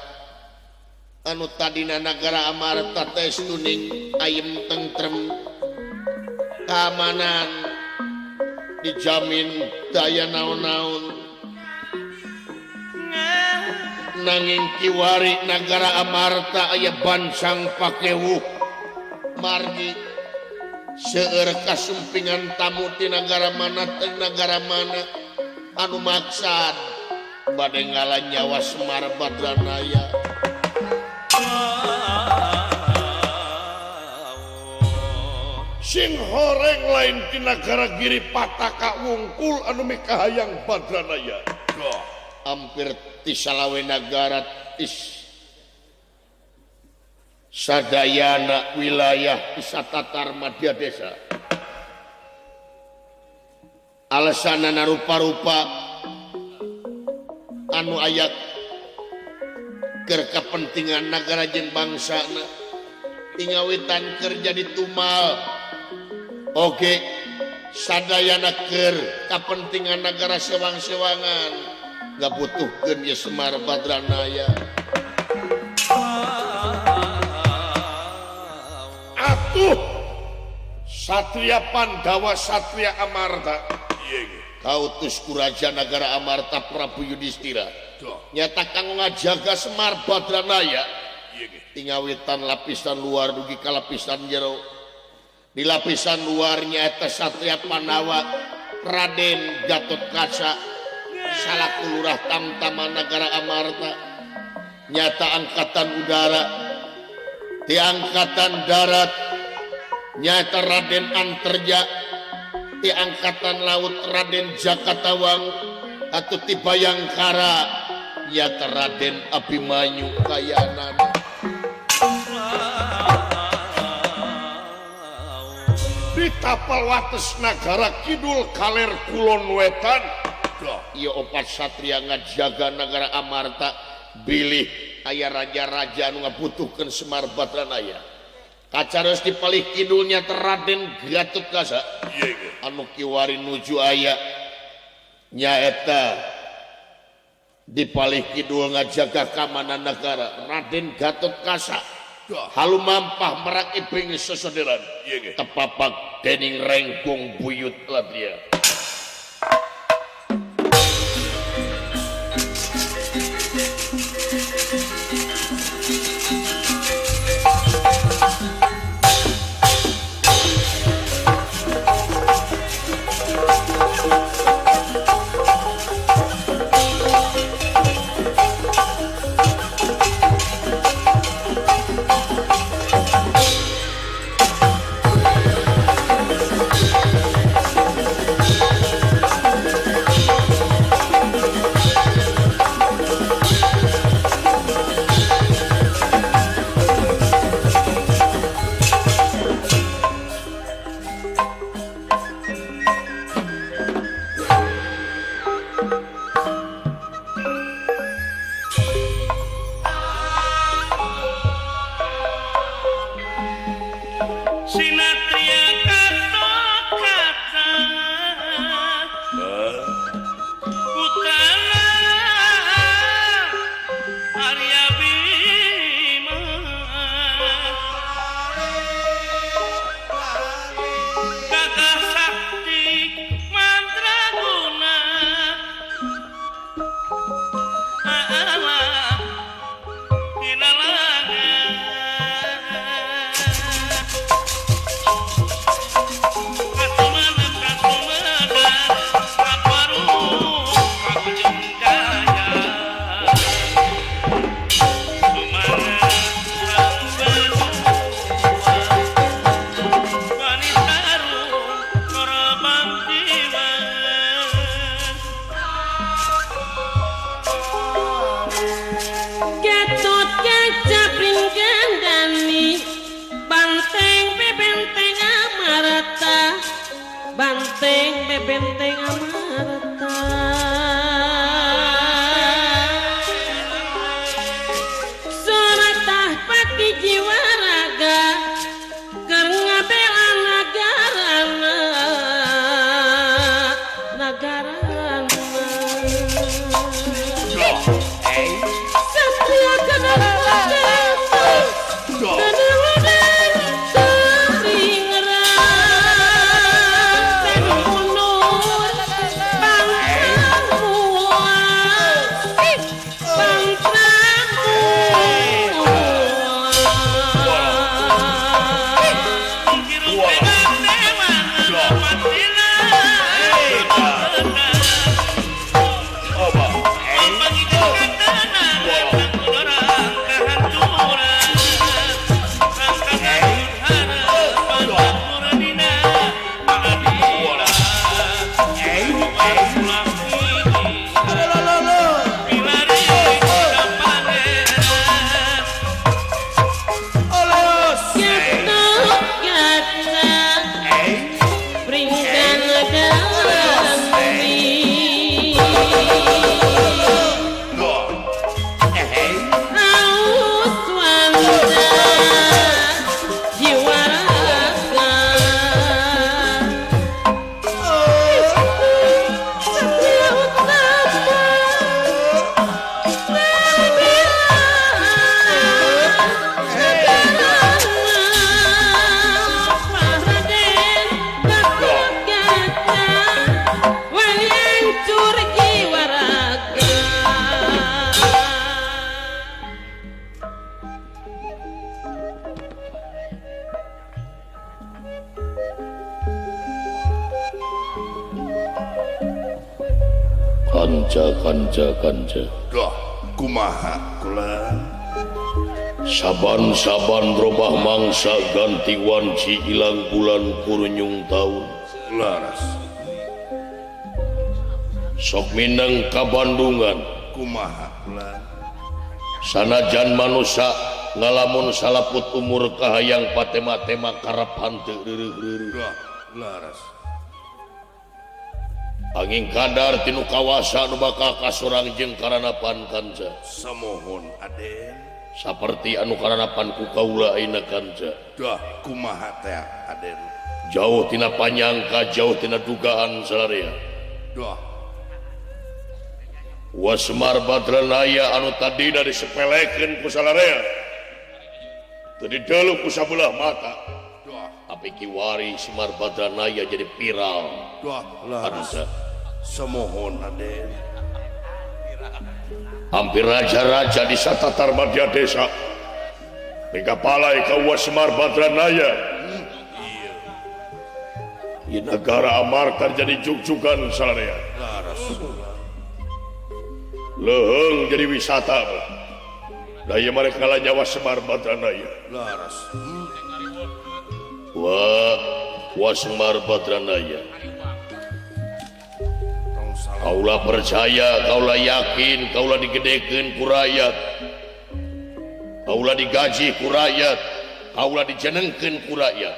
anu tadina nagara Amarta teh tuning ayem tentrem keamanan dijamin daya naon-naon nanging kiwari nagara Amarta aya bancang pakewuh margi seueur kasumpingan tamu ti nagara mana teh nagara mana anu maksad bade ngala nyawa Semar Badranaya. Sing horeng lain ti nagara Giri Pataka wungkul anu mikahayang Badranaya. Hampir ti salawe nagara tis sadayana wilayah Isatatar Madya Desa alasanana rupa-rupa anu aya keur kepentingan nagara jeung bangsana tingawitan keur jadi tumal oge sadayana keur kepentingan nagara sewang-sewangan ngabutuhkeun ye Semar Badranaya. Atuh Satria Pandawa Satria Amarta kautus ku Raja Nagara Amarta Prabu Yudhistira nyata kanggo ngajaga Semar Badranaya tingawitan lapisan luar dugi ka lapisan jero. Di lapisan luarnya eta Satria Pandawa Raden Gatotkaca salaku lurah tamtama Nagara Amarta nyata angkatan udara di angkatan darat nyata Raden Anterja di angkatan laut Raden Jakatawang atau ti Bayangkara nyata Raden Abimanyu Kayanan. Di tapal wates nagara kidul kaler kulon wetan. Ieu opat satria ngajaga nagara Amarta bilih aya raja-raja anu ngabutuhkeun Semar Badranaya. Kacareus di palih kidulnya Raden Gatotkaca anu kiwari nuju aya nyaeta di palih kidul ngajaga keamanan negara Raden Gatotkaca halumampah merak ibing sesederan tepapak dening rengkung buyut latria. Banteng bebenteng Amarta Suratah pati jiwa raga keur ngabela nagarana nagarana Satria kana Kanca-kanca Duh, kumaha kula saban-saban robah mangsa ganti wanci ilang bulan kurunyung taun laras sok mineng ka Bandungan kumaha kula sanajan manusa ngalamun salaput umur kahayang patema-tema karep hanteu reureuh-reureuh. Laras. Angin kadar tinu kawasa nu bakal kasorang jeung karanapan kanca. Samohon Aden. Saperti anu karanapan ku kaula ayeuna kanca. Dah kumaha teh Aden. Jauh tina panyangka, jauh tina dugaan salarea. Dah. Wa Semar Badranaya anu tadina disepelekeun ku salarea. Teu dideuleu ku sabelah mata. Dah. Tapi kiwari Semar Badranaya jadi viral. Dah laras. Semohon Aden. Hampir raja-raja di satatar madya desa mingkapalai ka Wa Semar Badranaya. Iya. Di negara Amarta jadi jugjugan salarea. Laras. Leuheung jadi wisata. Daya mereka nyawa Semar Badranaya. Laras. Wah, Wa Semar Badranaya. Kaulah percaya, kaulah yakin, kaulah digedekeun ku rakyat. Kaulah digaji ku rakyat, kaulah dijenengkeun ku rakyat.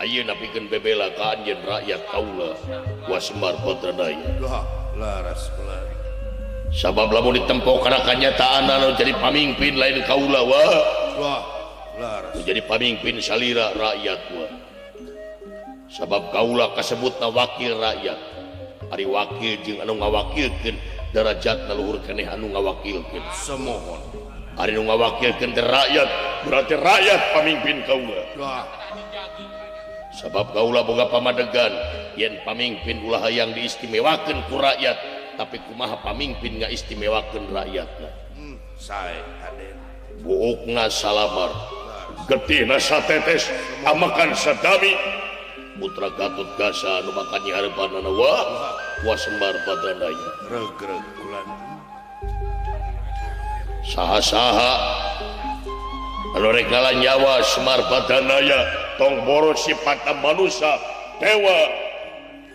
Ayeuna pikeun bebela ka anjeun rakyat kaula Wa Semar Badranaya. Dah, laras belar. Sabab lamun ditempo kana kanyataan anu jadi pamimpin lain kaula wa. Wah, laras. Jadi pamimpin salira rakyat wa. Sabab kaula kasebutna wakil rakyat. Ari wakil jeung anu ngawakilkeun darajatna luhur keneh anu ngawakilkeun. Semohon. Ari nu ngawakilkeun teh rakyat, berarti rakyat pamimpin kaula. Wah. Sabab kaula boga pamadegan yen pamimpin ulah hayang diistimewakeun ku rakyat, tapi kumaha pamimpin ngaistimewakeun rakyatna. Sae Aden. Buukna salamar, getihna satetes, amakan sadami. Putra Gatot Gasa anu bakal nyiharapanana wa Wa Semar Badranaya. Regreg kulan. Saha-saha anu rek ngalanyawa Semar Badranaya tong boros sipatna manusa dewa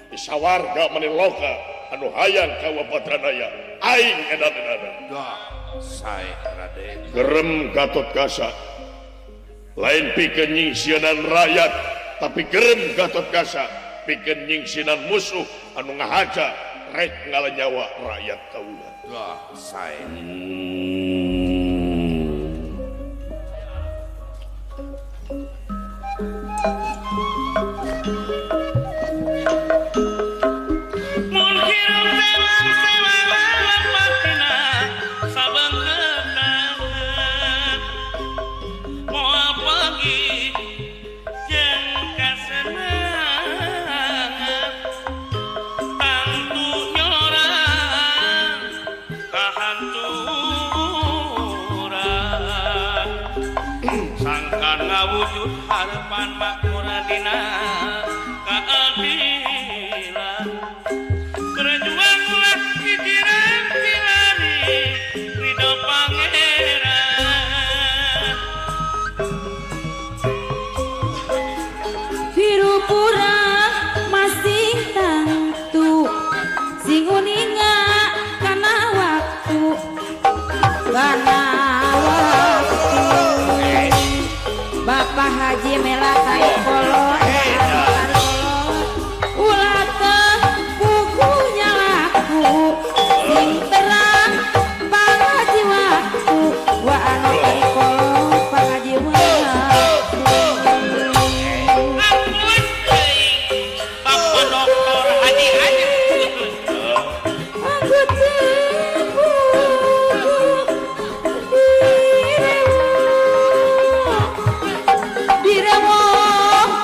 di sawarga maniloka anu hayang ka Wa Badranaya aing edan-edanan. Dah, sae Raden. Gerem Gatot Gasa lain pikeun nyingsieunan rakyat, tapi gerem Gatot Gasa pikeun nyingsieunan musuh anu ngahaja rek ngalanyawa rakyat kaula. Dah, sae. Mun hirup sewang-sewang lepasna sabengketan moal pagi jeung kasenangan tangtu nyorang kahancuran sangkan ngawujud harapan makmur dina keadilan. Berjuanglah pikiran tilari ridho pangeran. Hirupura masih tangtu sing uninga kana waktu, kana waktu. Bapak Haji Melakai kolot ulah teh bukunya laku sing terang pangaji waktu wa anu kari kolot pangaji waktu. Ampun teuing Bapak Doktor Haji Ajeng. Aku tepuk direwok, direwok.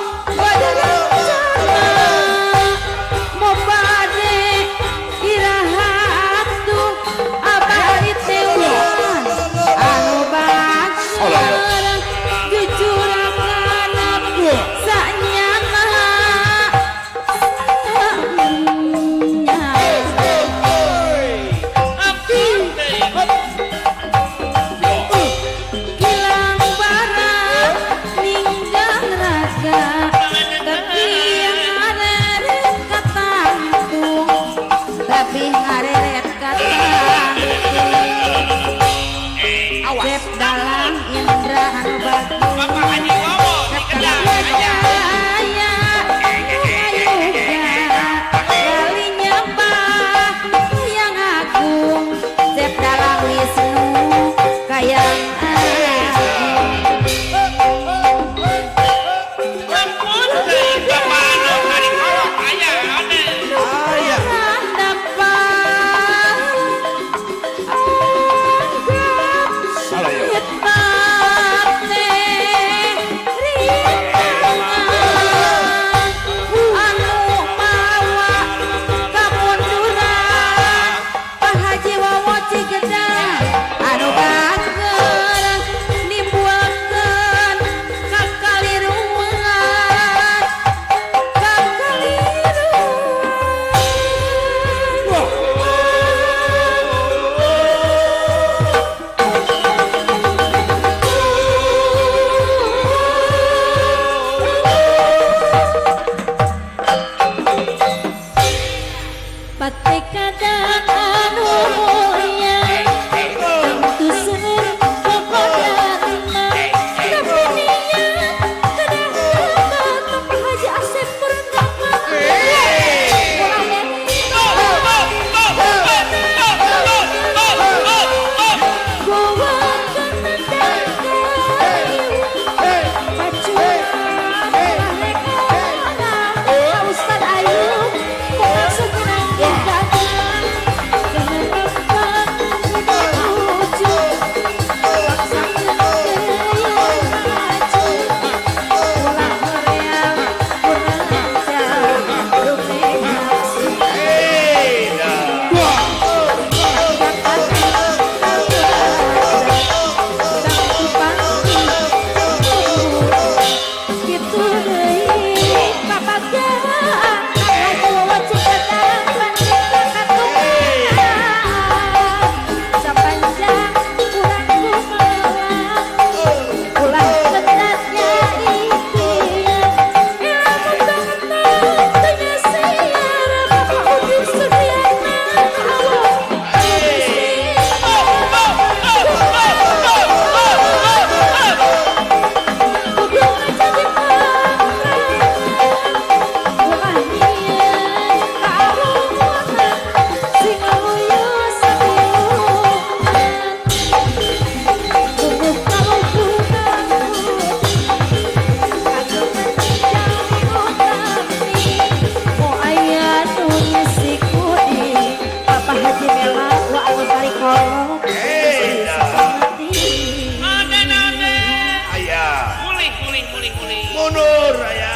Mundur aya.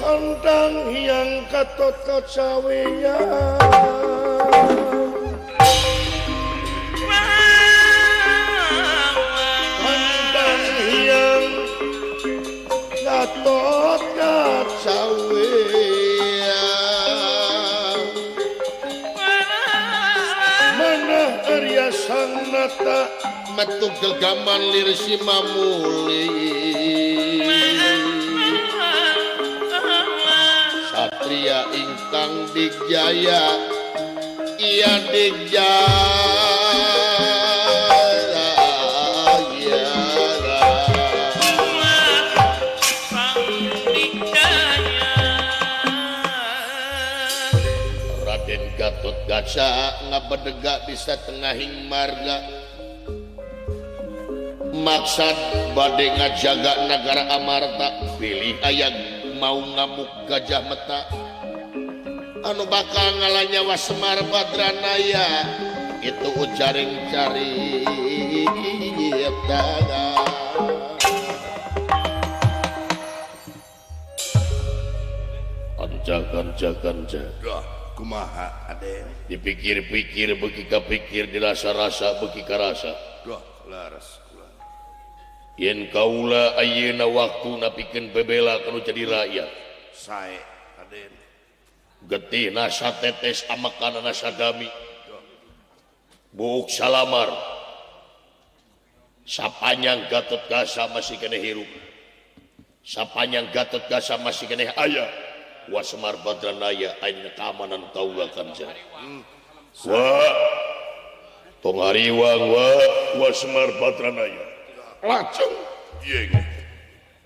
Kandang Hyang Gatot Kacaweyan Kandang Hyang Gatot Kacaweyan Mana Arya Sangnata metu gegaman lir si mamuli Satria ingkang dijaya ia dijaya Raden Gatot Kaca ngabedega di satengahing marga maksad bade ngajaga nagara Amarta pilih aya mau ngamuk Gajah Meta anu bakal ngalanyawa Semar Badranaya itu ujaring cari kanca kanca kanca kumaha ade dipikir-pikir beuki kapikir dirasa-rasa beuki karasa duh laras kula yen kaula ayeuna waktuna pikeun bebela kanu jadi rakyat sae aden getih nasa tetes amakanana sadami buuk salamar sapanjang Gatot Kaca masih keneh hirup sapanjang Gatot Kaca masih keneh aya wa Semar Badranaya ayeuna keamanan kaula kanca wa tong hariwang wa wa Semar Badranaya lajeng ieu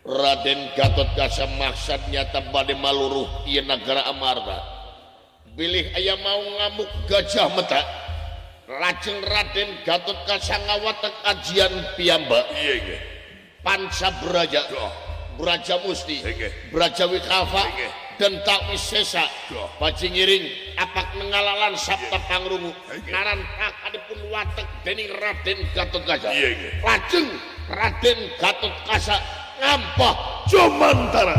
Raden Gatot Kaca maksad nyata bade maluruh ieu nagara Amarta bilih aya mau ngamuk Gajah Meta lajeng Raden Gatot Kaca ngawatek ajian piyambak ieu Panca Braja Braja Musti Braja Wikafa dan Tawisesa bajing ngiring apak nengalalan sabta pangrungu ngaran pakanipun watek dening Raden Gatot Kaca lajeng Raden Gatot Kaca ngampah jumantara.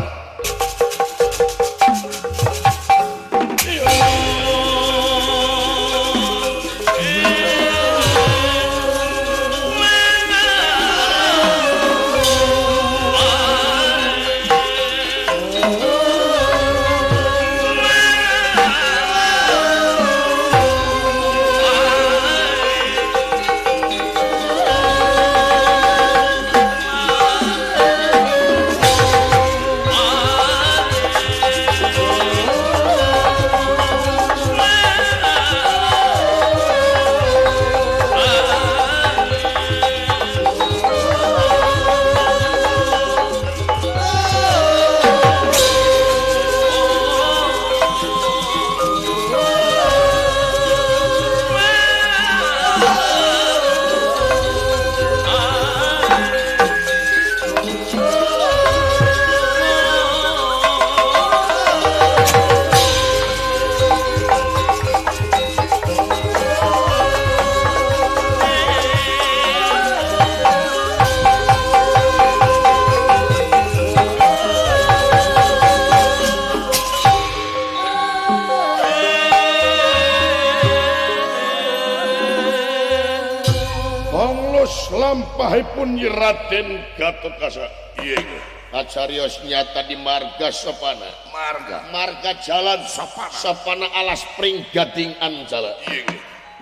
Lampahipun Raden Gatot Kaca. Iya. Kacarios nyata di marga Sopana. Marga. Marga jalan Sopana. Sopana alas pring gading Anjala. Iya.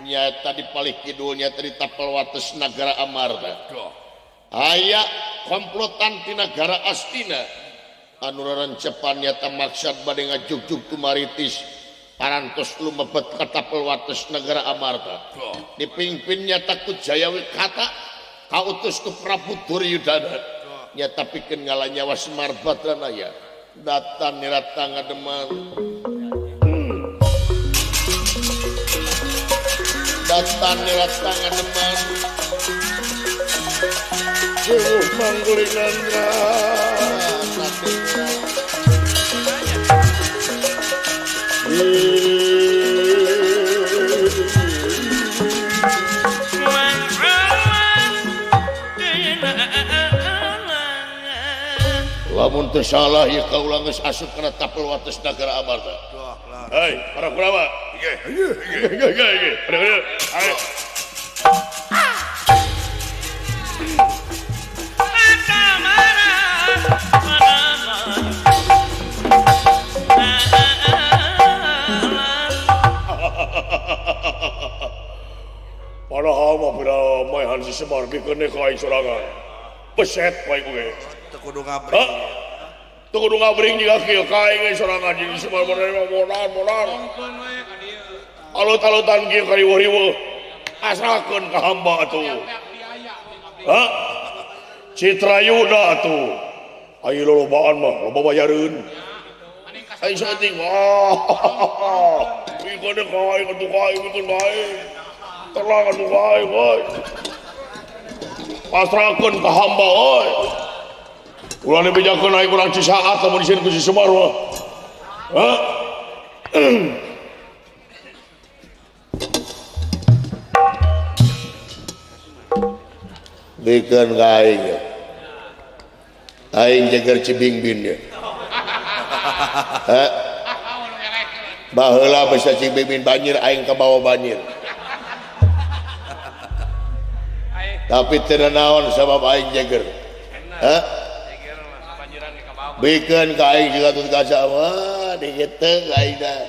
Nyata di palih kidul nyata di tapel wates nagara Amarta. Duh. Aya komplotan ti nagara Astina. Anu rarencepan nyata maksad bade ngajugjug tumaritis. Parantos lumebet ka tapel wates nagara Amarta. Dipimpin nyata ku Jayawikata kautus ku Prabu Duryudana nyata pikeun ngalanyawa Semar Badranaya datan nirata ngademan datan nirata ngademan jeuh manggulinandra. Lamun teu salah ieu kaula geus asup kana tapel wates nagara Amarta. Hei, para Kurawa. Nggih, nggih, nggih. Ayo. Padahal mah beda maehan si Semar dikeun ka aing sorangan. Peset wae oge. Teu kudu ngabring. Teu kudu ngabring jiga kieu ka aing sorangan jeung si Semar modal-modal. Alut-alutan kieu kariweuh-riweuh. Asrakeun ka hamba atuh. Hah? Citrayuda atuh. Ayo lolobaan mah, loba bayareun. Aing saeutik mah. Bikeun ka aing atuh ka aing bikeun ka aing. Terlang atuh ka aing euy. Pasrahkeun ka hamba euy. Ulah dibejakeun aing urang Cisaat lamun disieun ku si Semar mah. Hah? Bikeun ka aing. Aing jeger Cibingbin ye. Hah? Baheula bisa Cibingbin banjir aing kabawa banjir. Tapi teu naon sabab aing jeger. Hah? Bikeun ka aing juga tut kaca mah digeuteuh aing dah.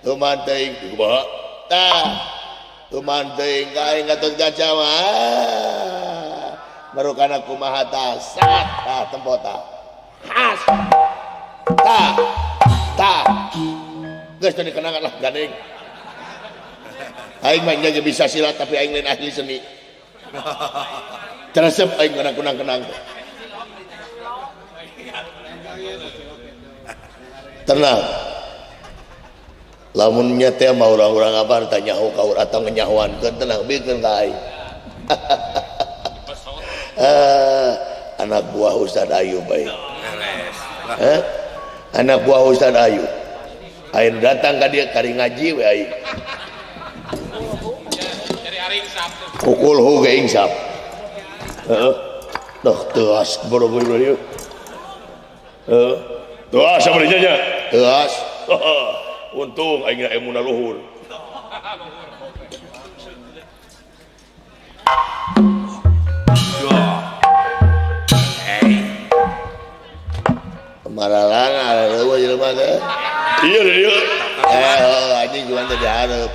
Tuman teuing kumaha? Tah. Tuman teuing ka aing gatut kaca mah. Baru kana kumaha tah sat tah tempo tah. Has. Tah. Tah. Geus teu dikenangan lah gandeng. Aing mah nya bisa silat tapi aing lain ahli seni. Teresep aing kana kunang-kenang. Tenang. Lamun nya teh mah urang-urang abar tanya nyaho ka urang atau ngenyahoankeun tenang bikeun ka aing. Anak buah Ustad Ayu baik. Anak buah Ustad Ayu. Aing datang ka dia kari ngaji we aing. Pukul hu ge insap. Heeh. Duh teuas boro-boro ieu. Heeh. Teuas sabarnya nya. Teuas. Untung aing ilmuna luhur. Maralana leuweuh jelema teh. Iya ieu. Eh anjing cuman teh dihareup.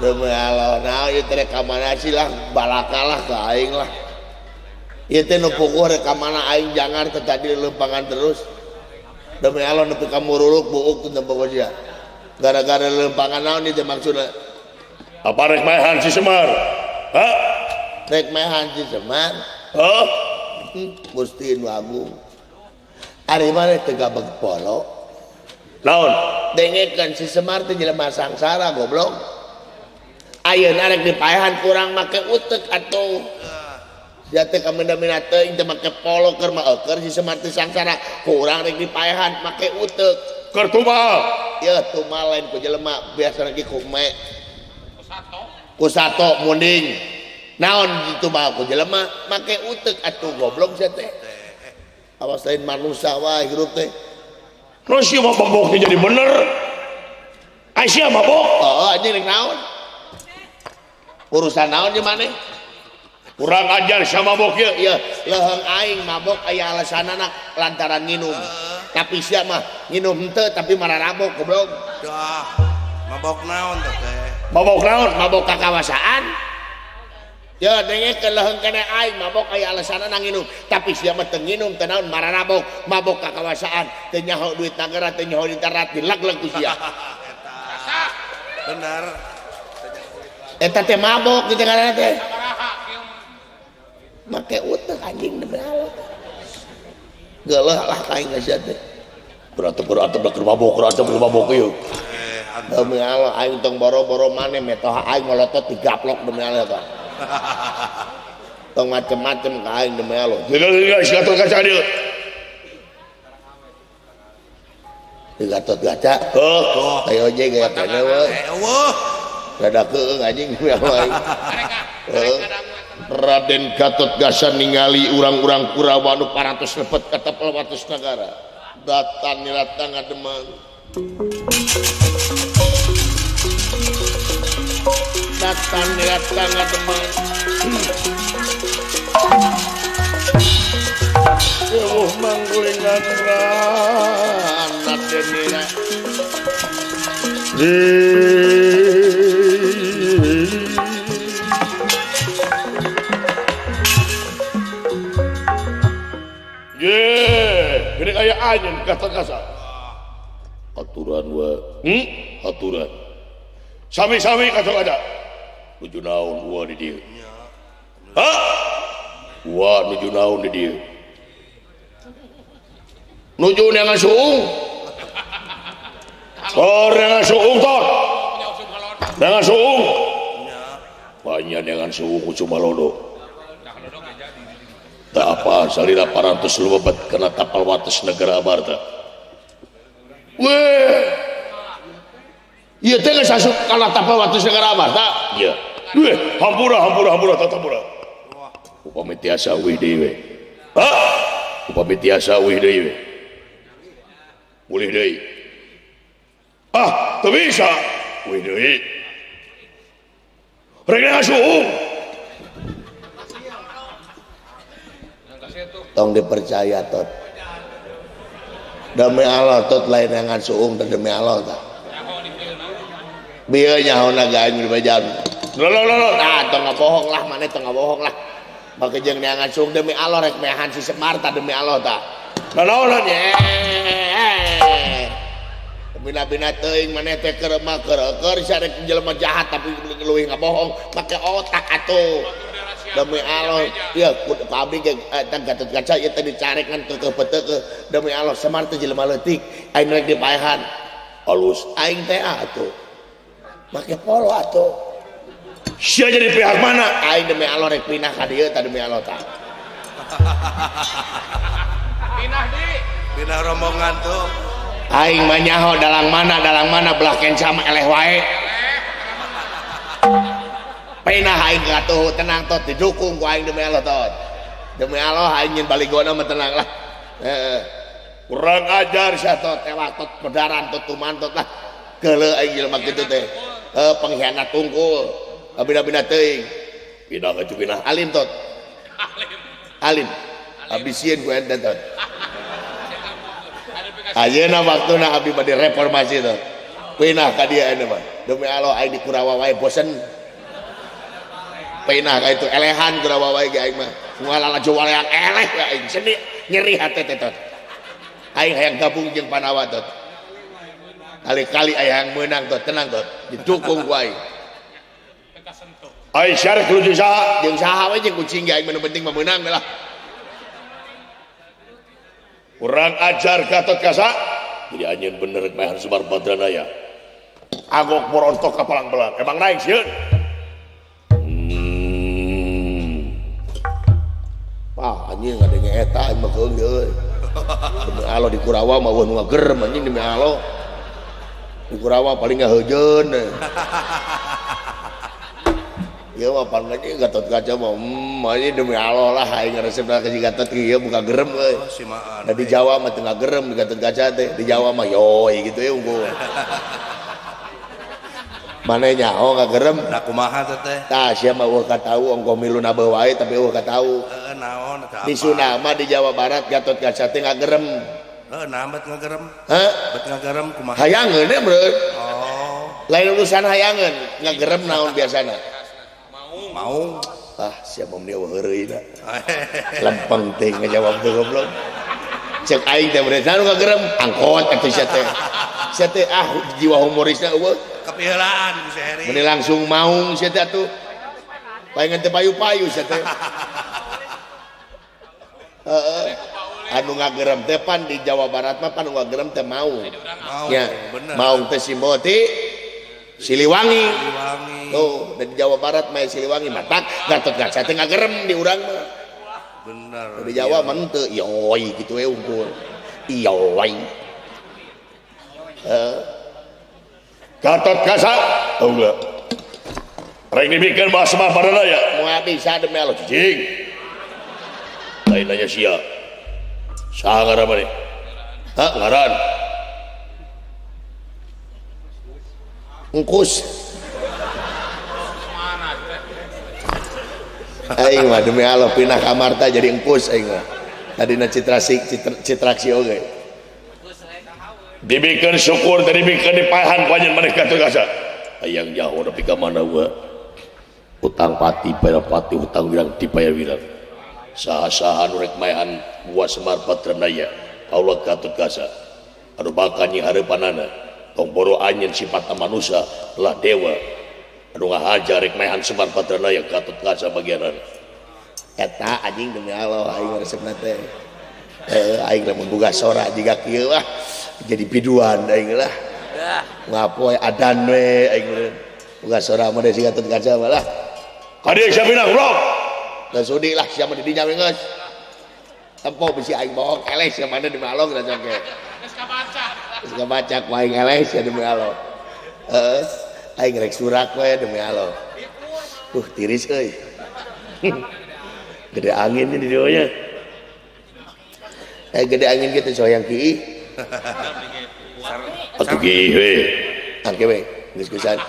Demi Allah, nah ieu teh rek ka mana sih lah, balaka lah ka aing lah. Ieu teh nu puguh rek ka mana aing jangar teh tadi leumpangan terus. Demi Allah nepi ka muruluk buuk teh tempo sia. Gara-gara leumpangan naon ieu teh maksudna? Apa rek maehan si Semar? Hah? Rek maehan si Semar? Hah? Gusti nu agung. Ari maneh teu gabeg polo. Naon? Dengekeun si Semar teh jelema sangsara goblok. Ayeuna rek dipaehan kurang make utek atuh. Sia teh kamina-mina teuing teh make polo keur mah eukeun si Semar teh sangsara kurang rek dipaehan make utek. Keur tumal. Yeuh tumal lain ku jelema biasana ge ku me. Ku sato munding. Naon ditumal ku jelema make utek atuh goblok sia teh. Awas lain manusia wae hirup teh. Terus ieu mah mabok jadi bener. Aisyah mabok. Oh, anjing rek naon? Urusan naon jeung maneh? Kurang ajar sama mabok ieu. Ieu leuheung aing mabok aya alasanana lantaran nginum. Tapi sia mah nginum henteu tapi mararabok goblok. Dah, mabok naon teh teh? Mabok naon? Mabok kakawasaan. Ya dengekeun leuheung keneh aing mabok aya alasanana nginum, tapi sia mah teu nginum teu naon mararabok, mabok kakawasaan, teu nyaho duit nagara, teu nyaho duit darat, dileg-leg ku sia. Eta. Bener. Eta teh mabok di ngaranna teh. Make utek anjing demi Allah. Geuleuh lah ka aing sia teh. Berantem-berantem da keur mabok, berantem keur mabok ieu. Demi Allah aing tong boro-boro maneh metoha aing ngolotot digaplok demi Allah tah. Tong macem-macem ka aing demi Allah. Geus gatot kaca dieu. Di Gatot Kaca. Heuh, ayo je gaya keneh we. Eueuh. Rada keung anjing aing. Raden Gatot Kaca ningali urang-urang Kurawa nu parantos lebet ka tapal wates nagara. Datan nirata ngademan. Datan nirata ngademan. Eueuh manggulingan Raden Nira. Ye, gede kaya anjeun Gatot Kaca. Aturan we. Aturan. Sami-sami Gatot Kaca. Nuju naon wa di dieu? Hah? Wa nuju naon di dieu? Nuju neangan suung. Oh, neangan suung tot. Neangan suung. Banyak neangan suung ku Cumalodo. Tak apa salira parantos lumebet kana tapal wates negara Amarta. Weh. Ieu teh geus asup kana tapal wates negara Amarta. Iya. Weh, hampura hampura hampura tata hampura. Upami tiasa euy deui we. Hah? Upami tiasa euy deui we. Ulih deui. Ah, teu bisa. Ulih deui. Rek neangan suung. Tong dipercaya tot. Demi Allah tot lain neangan suung teh demi Allah tah. Bieu nyaho na aing dibejan. Loh loh loh. Nah, tong ngabohong lah maneh tong ngabohong lah. Make jeung neangan suung demi Allah rek meahan si Semar tah demi Allah tah. Nanaonan ye. Bina-bina teuing maneh teh keur mah keur sarek jelema jahat tapi leuwih ngabohong make otak atuh. Demi Allah ya ku abdi ge eta Gatot Kaca ieu teh dicarek ngan keukeuh peuteuh demi Allah Semar teh jelema leutik aing rek dipaehan alus aing teh atuh make polo atuh. Sia jadi pihak mana? Aing demi Allah rek pindah ka dieu tah demi Allah tah. Pindah di pindah rombongan tuh. Aing mah nyaho dalang mana belah kenca mah eleh wae. Pindah aing ka tuh tenang tot didukung ku aing demi Allah tot. Demi Allah aing nyin baligona mah tenang lah. Heeh. Kurang ajar sia tot tewak tot pedaran tot tuman tot lah. Geuleuh aing jelema kitu teh. Pengkhianat tungkul. Bina-bina teuing. Pindah ka pindah. Alim tot. Alim. Abdi sieun ku ente tot. Ayeuna waktuna abdi bade reformasi tot. Pindah ka dieu ayeuna mah. Demi Allah aing di Kurawa wae bosen. Pindah ka itu elehan Kurawa wae ge aing mah. Ngalala waleang eleh we aing seni nyeri hate teh tot. Aing hayang gabung jeung Panawa tot. Kali-kali aing hayang meunang tot, tenang tot. Didukung ku aing. Aing syarek lucu saha? Jeung saha we jeung kucing ge aing mah nu penting mah meunang we lah. Kurang ajar Gatot Kaca. Jadi anjeun bener maehan Semar Badranaya. Agok borontok ka palang-belang. Emang naik sieun. Ah anjing ngadenge eta aing mah keung deui. Demi Allah di Kurawa mah eueuh nu ngagerem anjing demi Allah. Di Kurawa paling ngaheujeun. Ieu mah pan lagi Gatot Kaca mah anjing demi Allah lah aing ngaresepna ka si Gatot ieu buka gerem euy. Da di Jawa mah teu ngagerem di Gatot Kaca teh. Di Jawa mah yoi gitu ya unggul. Mane nyaho ngagerem. Da kumaha teh teh? Tah sia mah eueuh katau ongkoh milu nabeuh wae tapi eueuh katau. Heeh naon eta apa? Di Sunda mah di Jawa Barat Gatot Kaca teh ngagerem. Heeh nah bet ngagerem. Hah? Bet ngagerem kumaha? Hayangeun we beureut. Oh. Lain urusan hayangeun, ngagerem naon biasana? Mau. Ah sia mah meni eueuh heureuy da. Lempeng teh ngajawab teh goblok. Cek aing teh beureut naon ngagerem? Angkot atuh sia teh. Sia teh ah jiwa humorisna eueuh. Kepiheulaan ku si Heri. Meni langsung maung sia teh atuh. Palingan teh payu-payu sia teh. Heeh. Anu ngagerem teh pan di Jawa Barat mah pan ngagerem teh maung. Maung, ya, bener. Maung teh simbol ti Siliwangi. Siliwangi. Tuh, di Jawa Barat mah Siliwangi matak Gatot Kaca teh ngagerem di urang mah. Bener. Di Jawa mah henteu, yoi gitu we unggul. Iyoi. Gatot Kaca Allah rek dibikeun Mbah Semar Padadaya moal bisa demi Allah cicing lain nanya sia saha ngaran maneh ha ngaran engkus aing mah demi Allah pindah kamar teh jadi engkus aing mah tadina citraksi oge dibikeun syukur teh dibikeun dipaehan ku anjeun maneh Gatot Kaca hayang jauh nepi ka mana gua utang pati bayar pati hutang wirang dibayar wirang saha-saha nu rek maehan gua Semar Badranaya Allah Gatot Kaca anu bakal nyi hareupanana tong boro anjeun sifatna manusia lah dewa anu ngahaja rek maehan Semar Badranaya Gatot Kaca bagianana eta anjing demi Allah aing resepna teh aing lamun boga sora jiga kieu lah jadi biduan aing lah ngapoe adan we aing boga sora mah si Gatot Kaca mah lah kadieu sia pindah goblok geus sudi lah sia mah di dinya we geus tempo bisi aing bohong eleh sia mana demi Allah geus oge geus kabaca geus kabaca ku aing eleh sia demi Allah heeh aing rek surak we demi Allah tiris euy gede angin di dieu nya gede angin kitu soyang kiih atuh kiih we angke we geus-geusan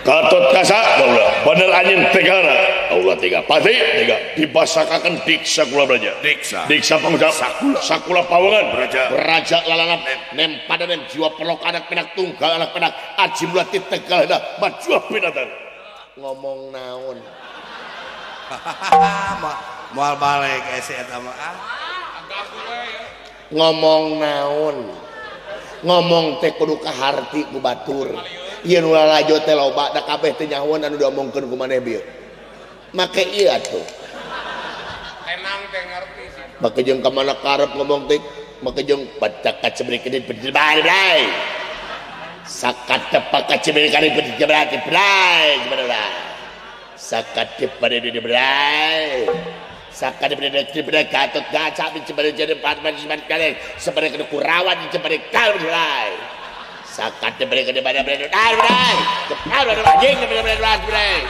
Gatot Kaca Allah bener anjeun tegana Allah tega pati tega dibasakakeun diksa kula braja diksa diksa pangucap sakula pawangan braja braja lalalap nem padanem jiwa pelok anak penak tunggal anak penak aji mulati tegal dah majuah binatang ngomong naon moal balik ese eta mah ngomong naon ngomong teh kudu kaharti ku batur ieu nu lalajo teh loba da kabeh teh nyahoan anu diomongkeun ku maneh bieu make ieu atuh tenang teh ngarti sih make jeung ka mana karep ngomong teh make jeung baca kacebrik ini berdebay sakat tepak kacebrik kali berdebay berdebay sakat pada debray sakat pada debray Gatot Kaca pada jadi empat empat kali sebenarnya kurawan sebenarnya kali berdebay sakat pada pada berdebay anjing berdebay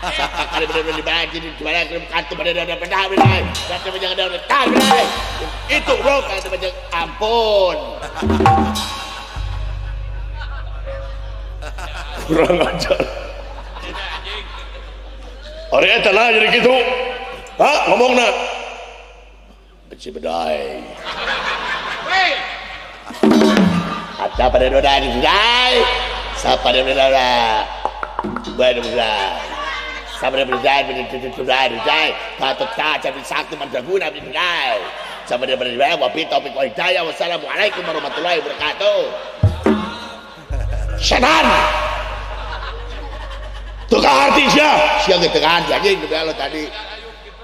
sakat kali berdebay jadi pada kartu pada berdebay berdebay itu bro kata ampun kurang ajar ari eta lah jadi kitu ha ngomongna beci bedai ada pada doda bedai sapa pada doda bedai sapa pada bedai bedai bedai Gatot Kaca sakti mandraguna bedai sapa pada bedai wa bi taufiq wal hidayah wassalamualaikum warahmatullahi wabarakatuh setan teu kaharti sia sia ge teu kaharti anjing demi Allah tadi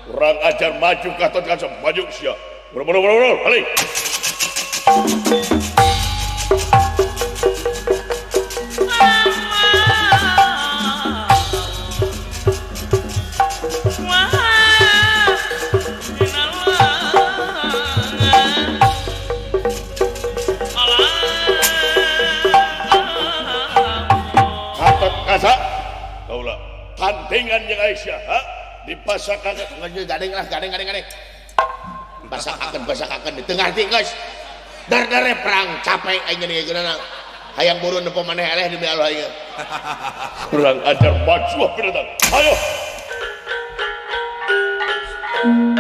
kurang ajar maju Gatot Kaca maju sia bro balik Gatot Kaca kaula tandingan jeung Aisyah ha dipasakakeun geus gading lah gading basakakeun di tengah ti geus dar-dare perang capek aing geuning geunana hayang buru nempo maneh eleh demi Allah aing kurang ajar maju binatang ayo Berjuang.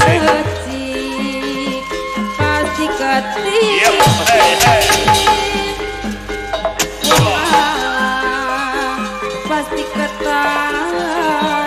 Kecik pasti ketik. Pasti ketawa.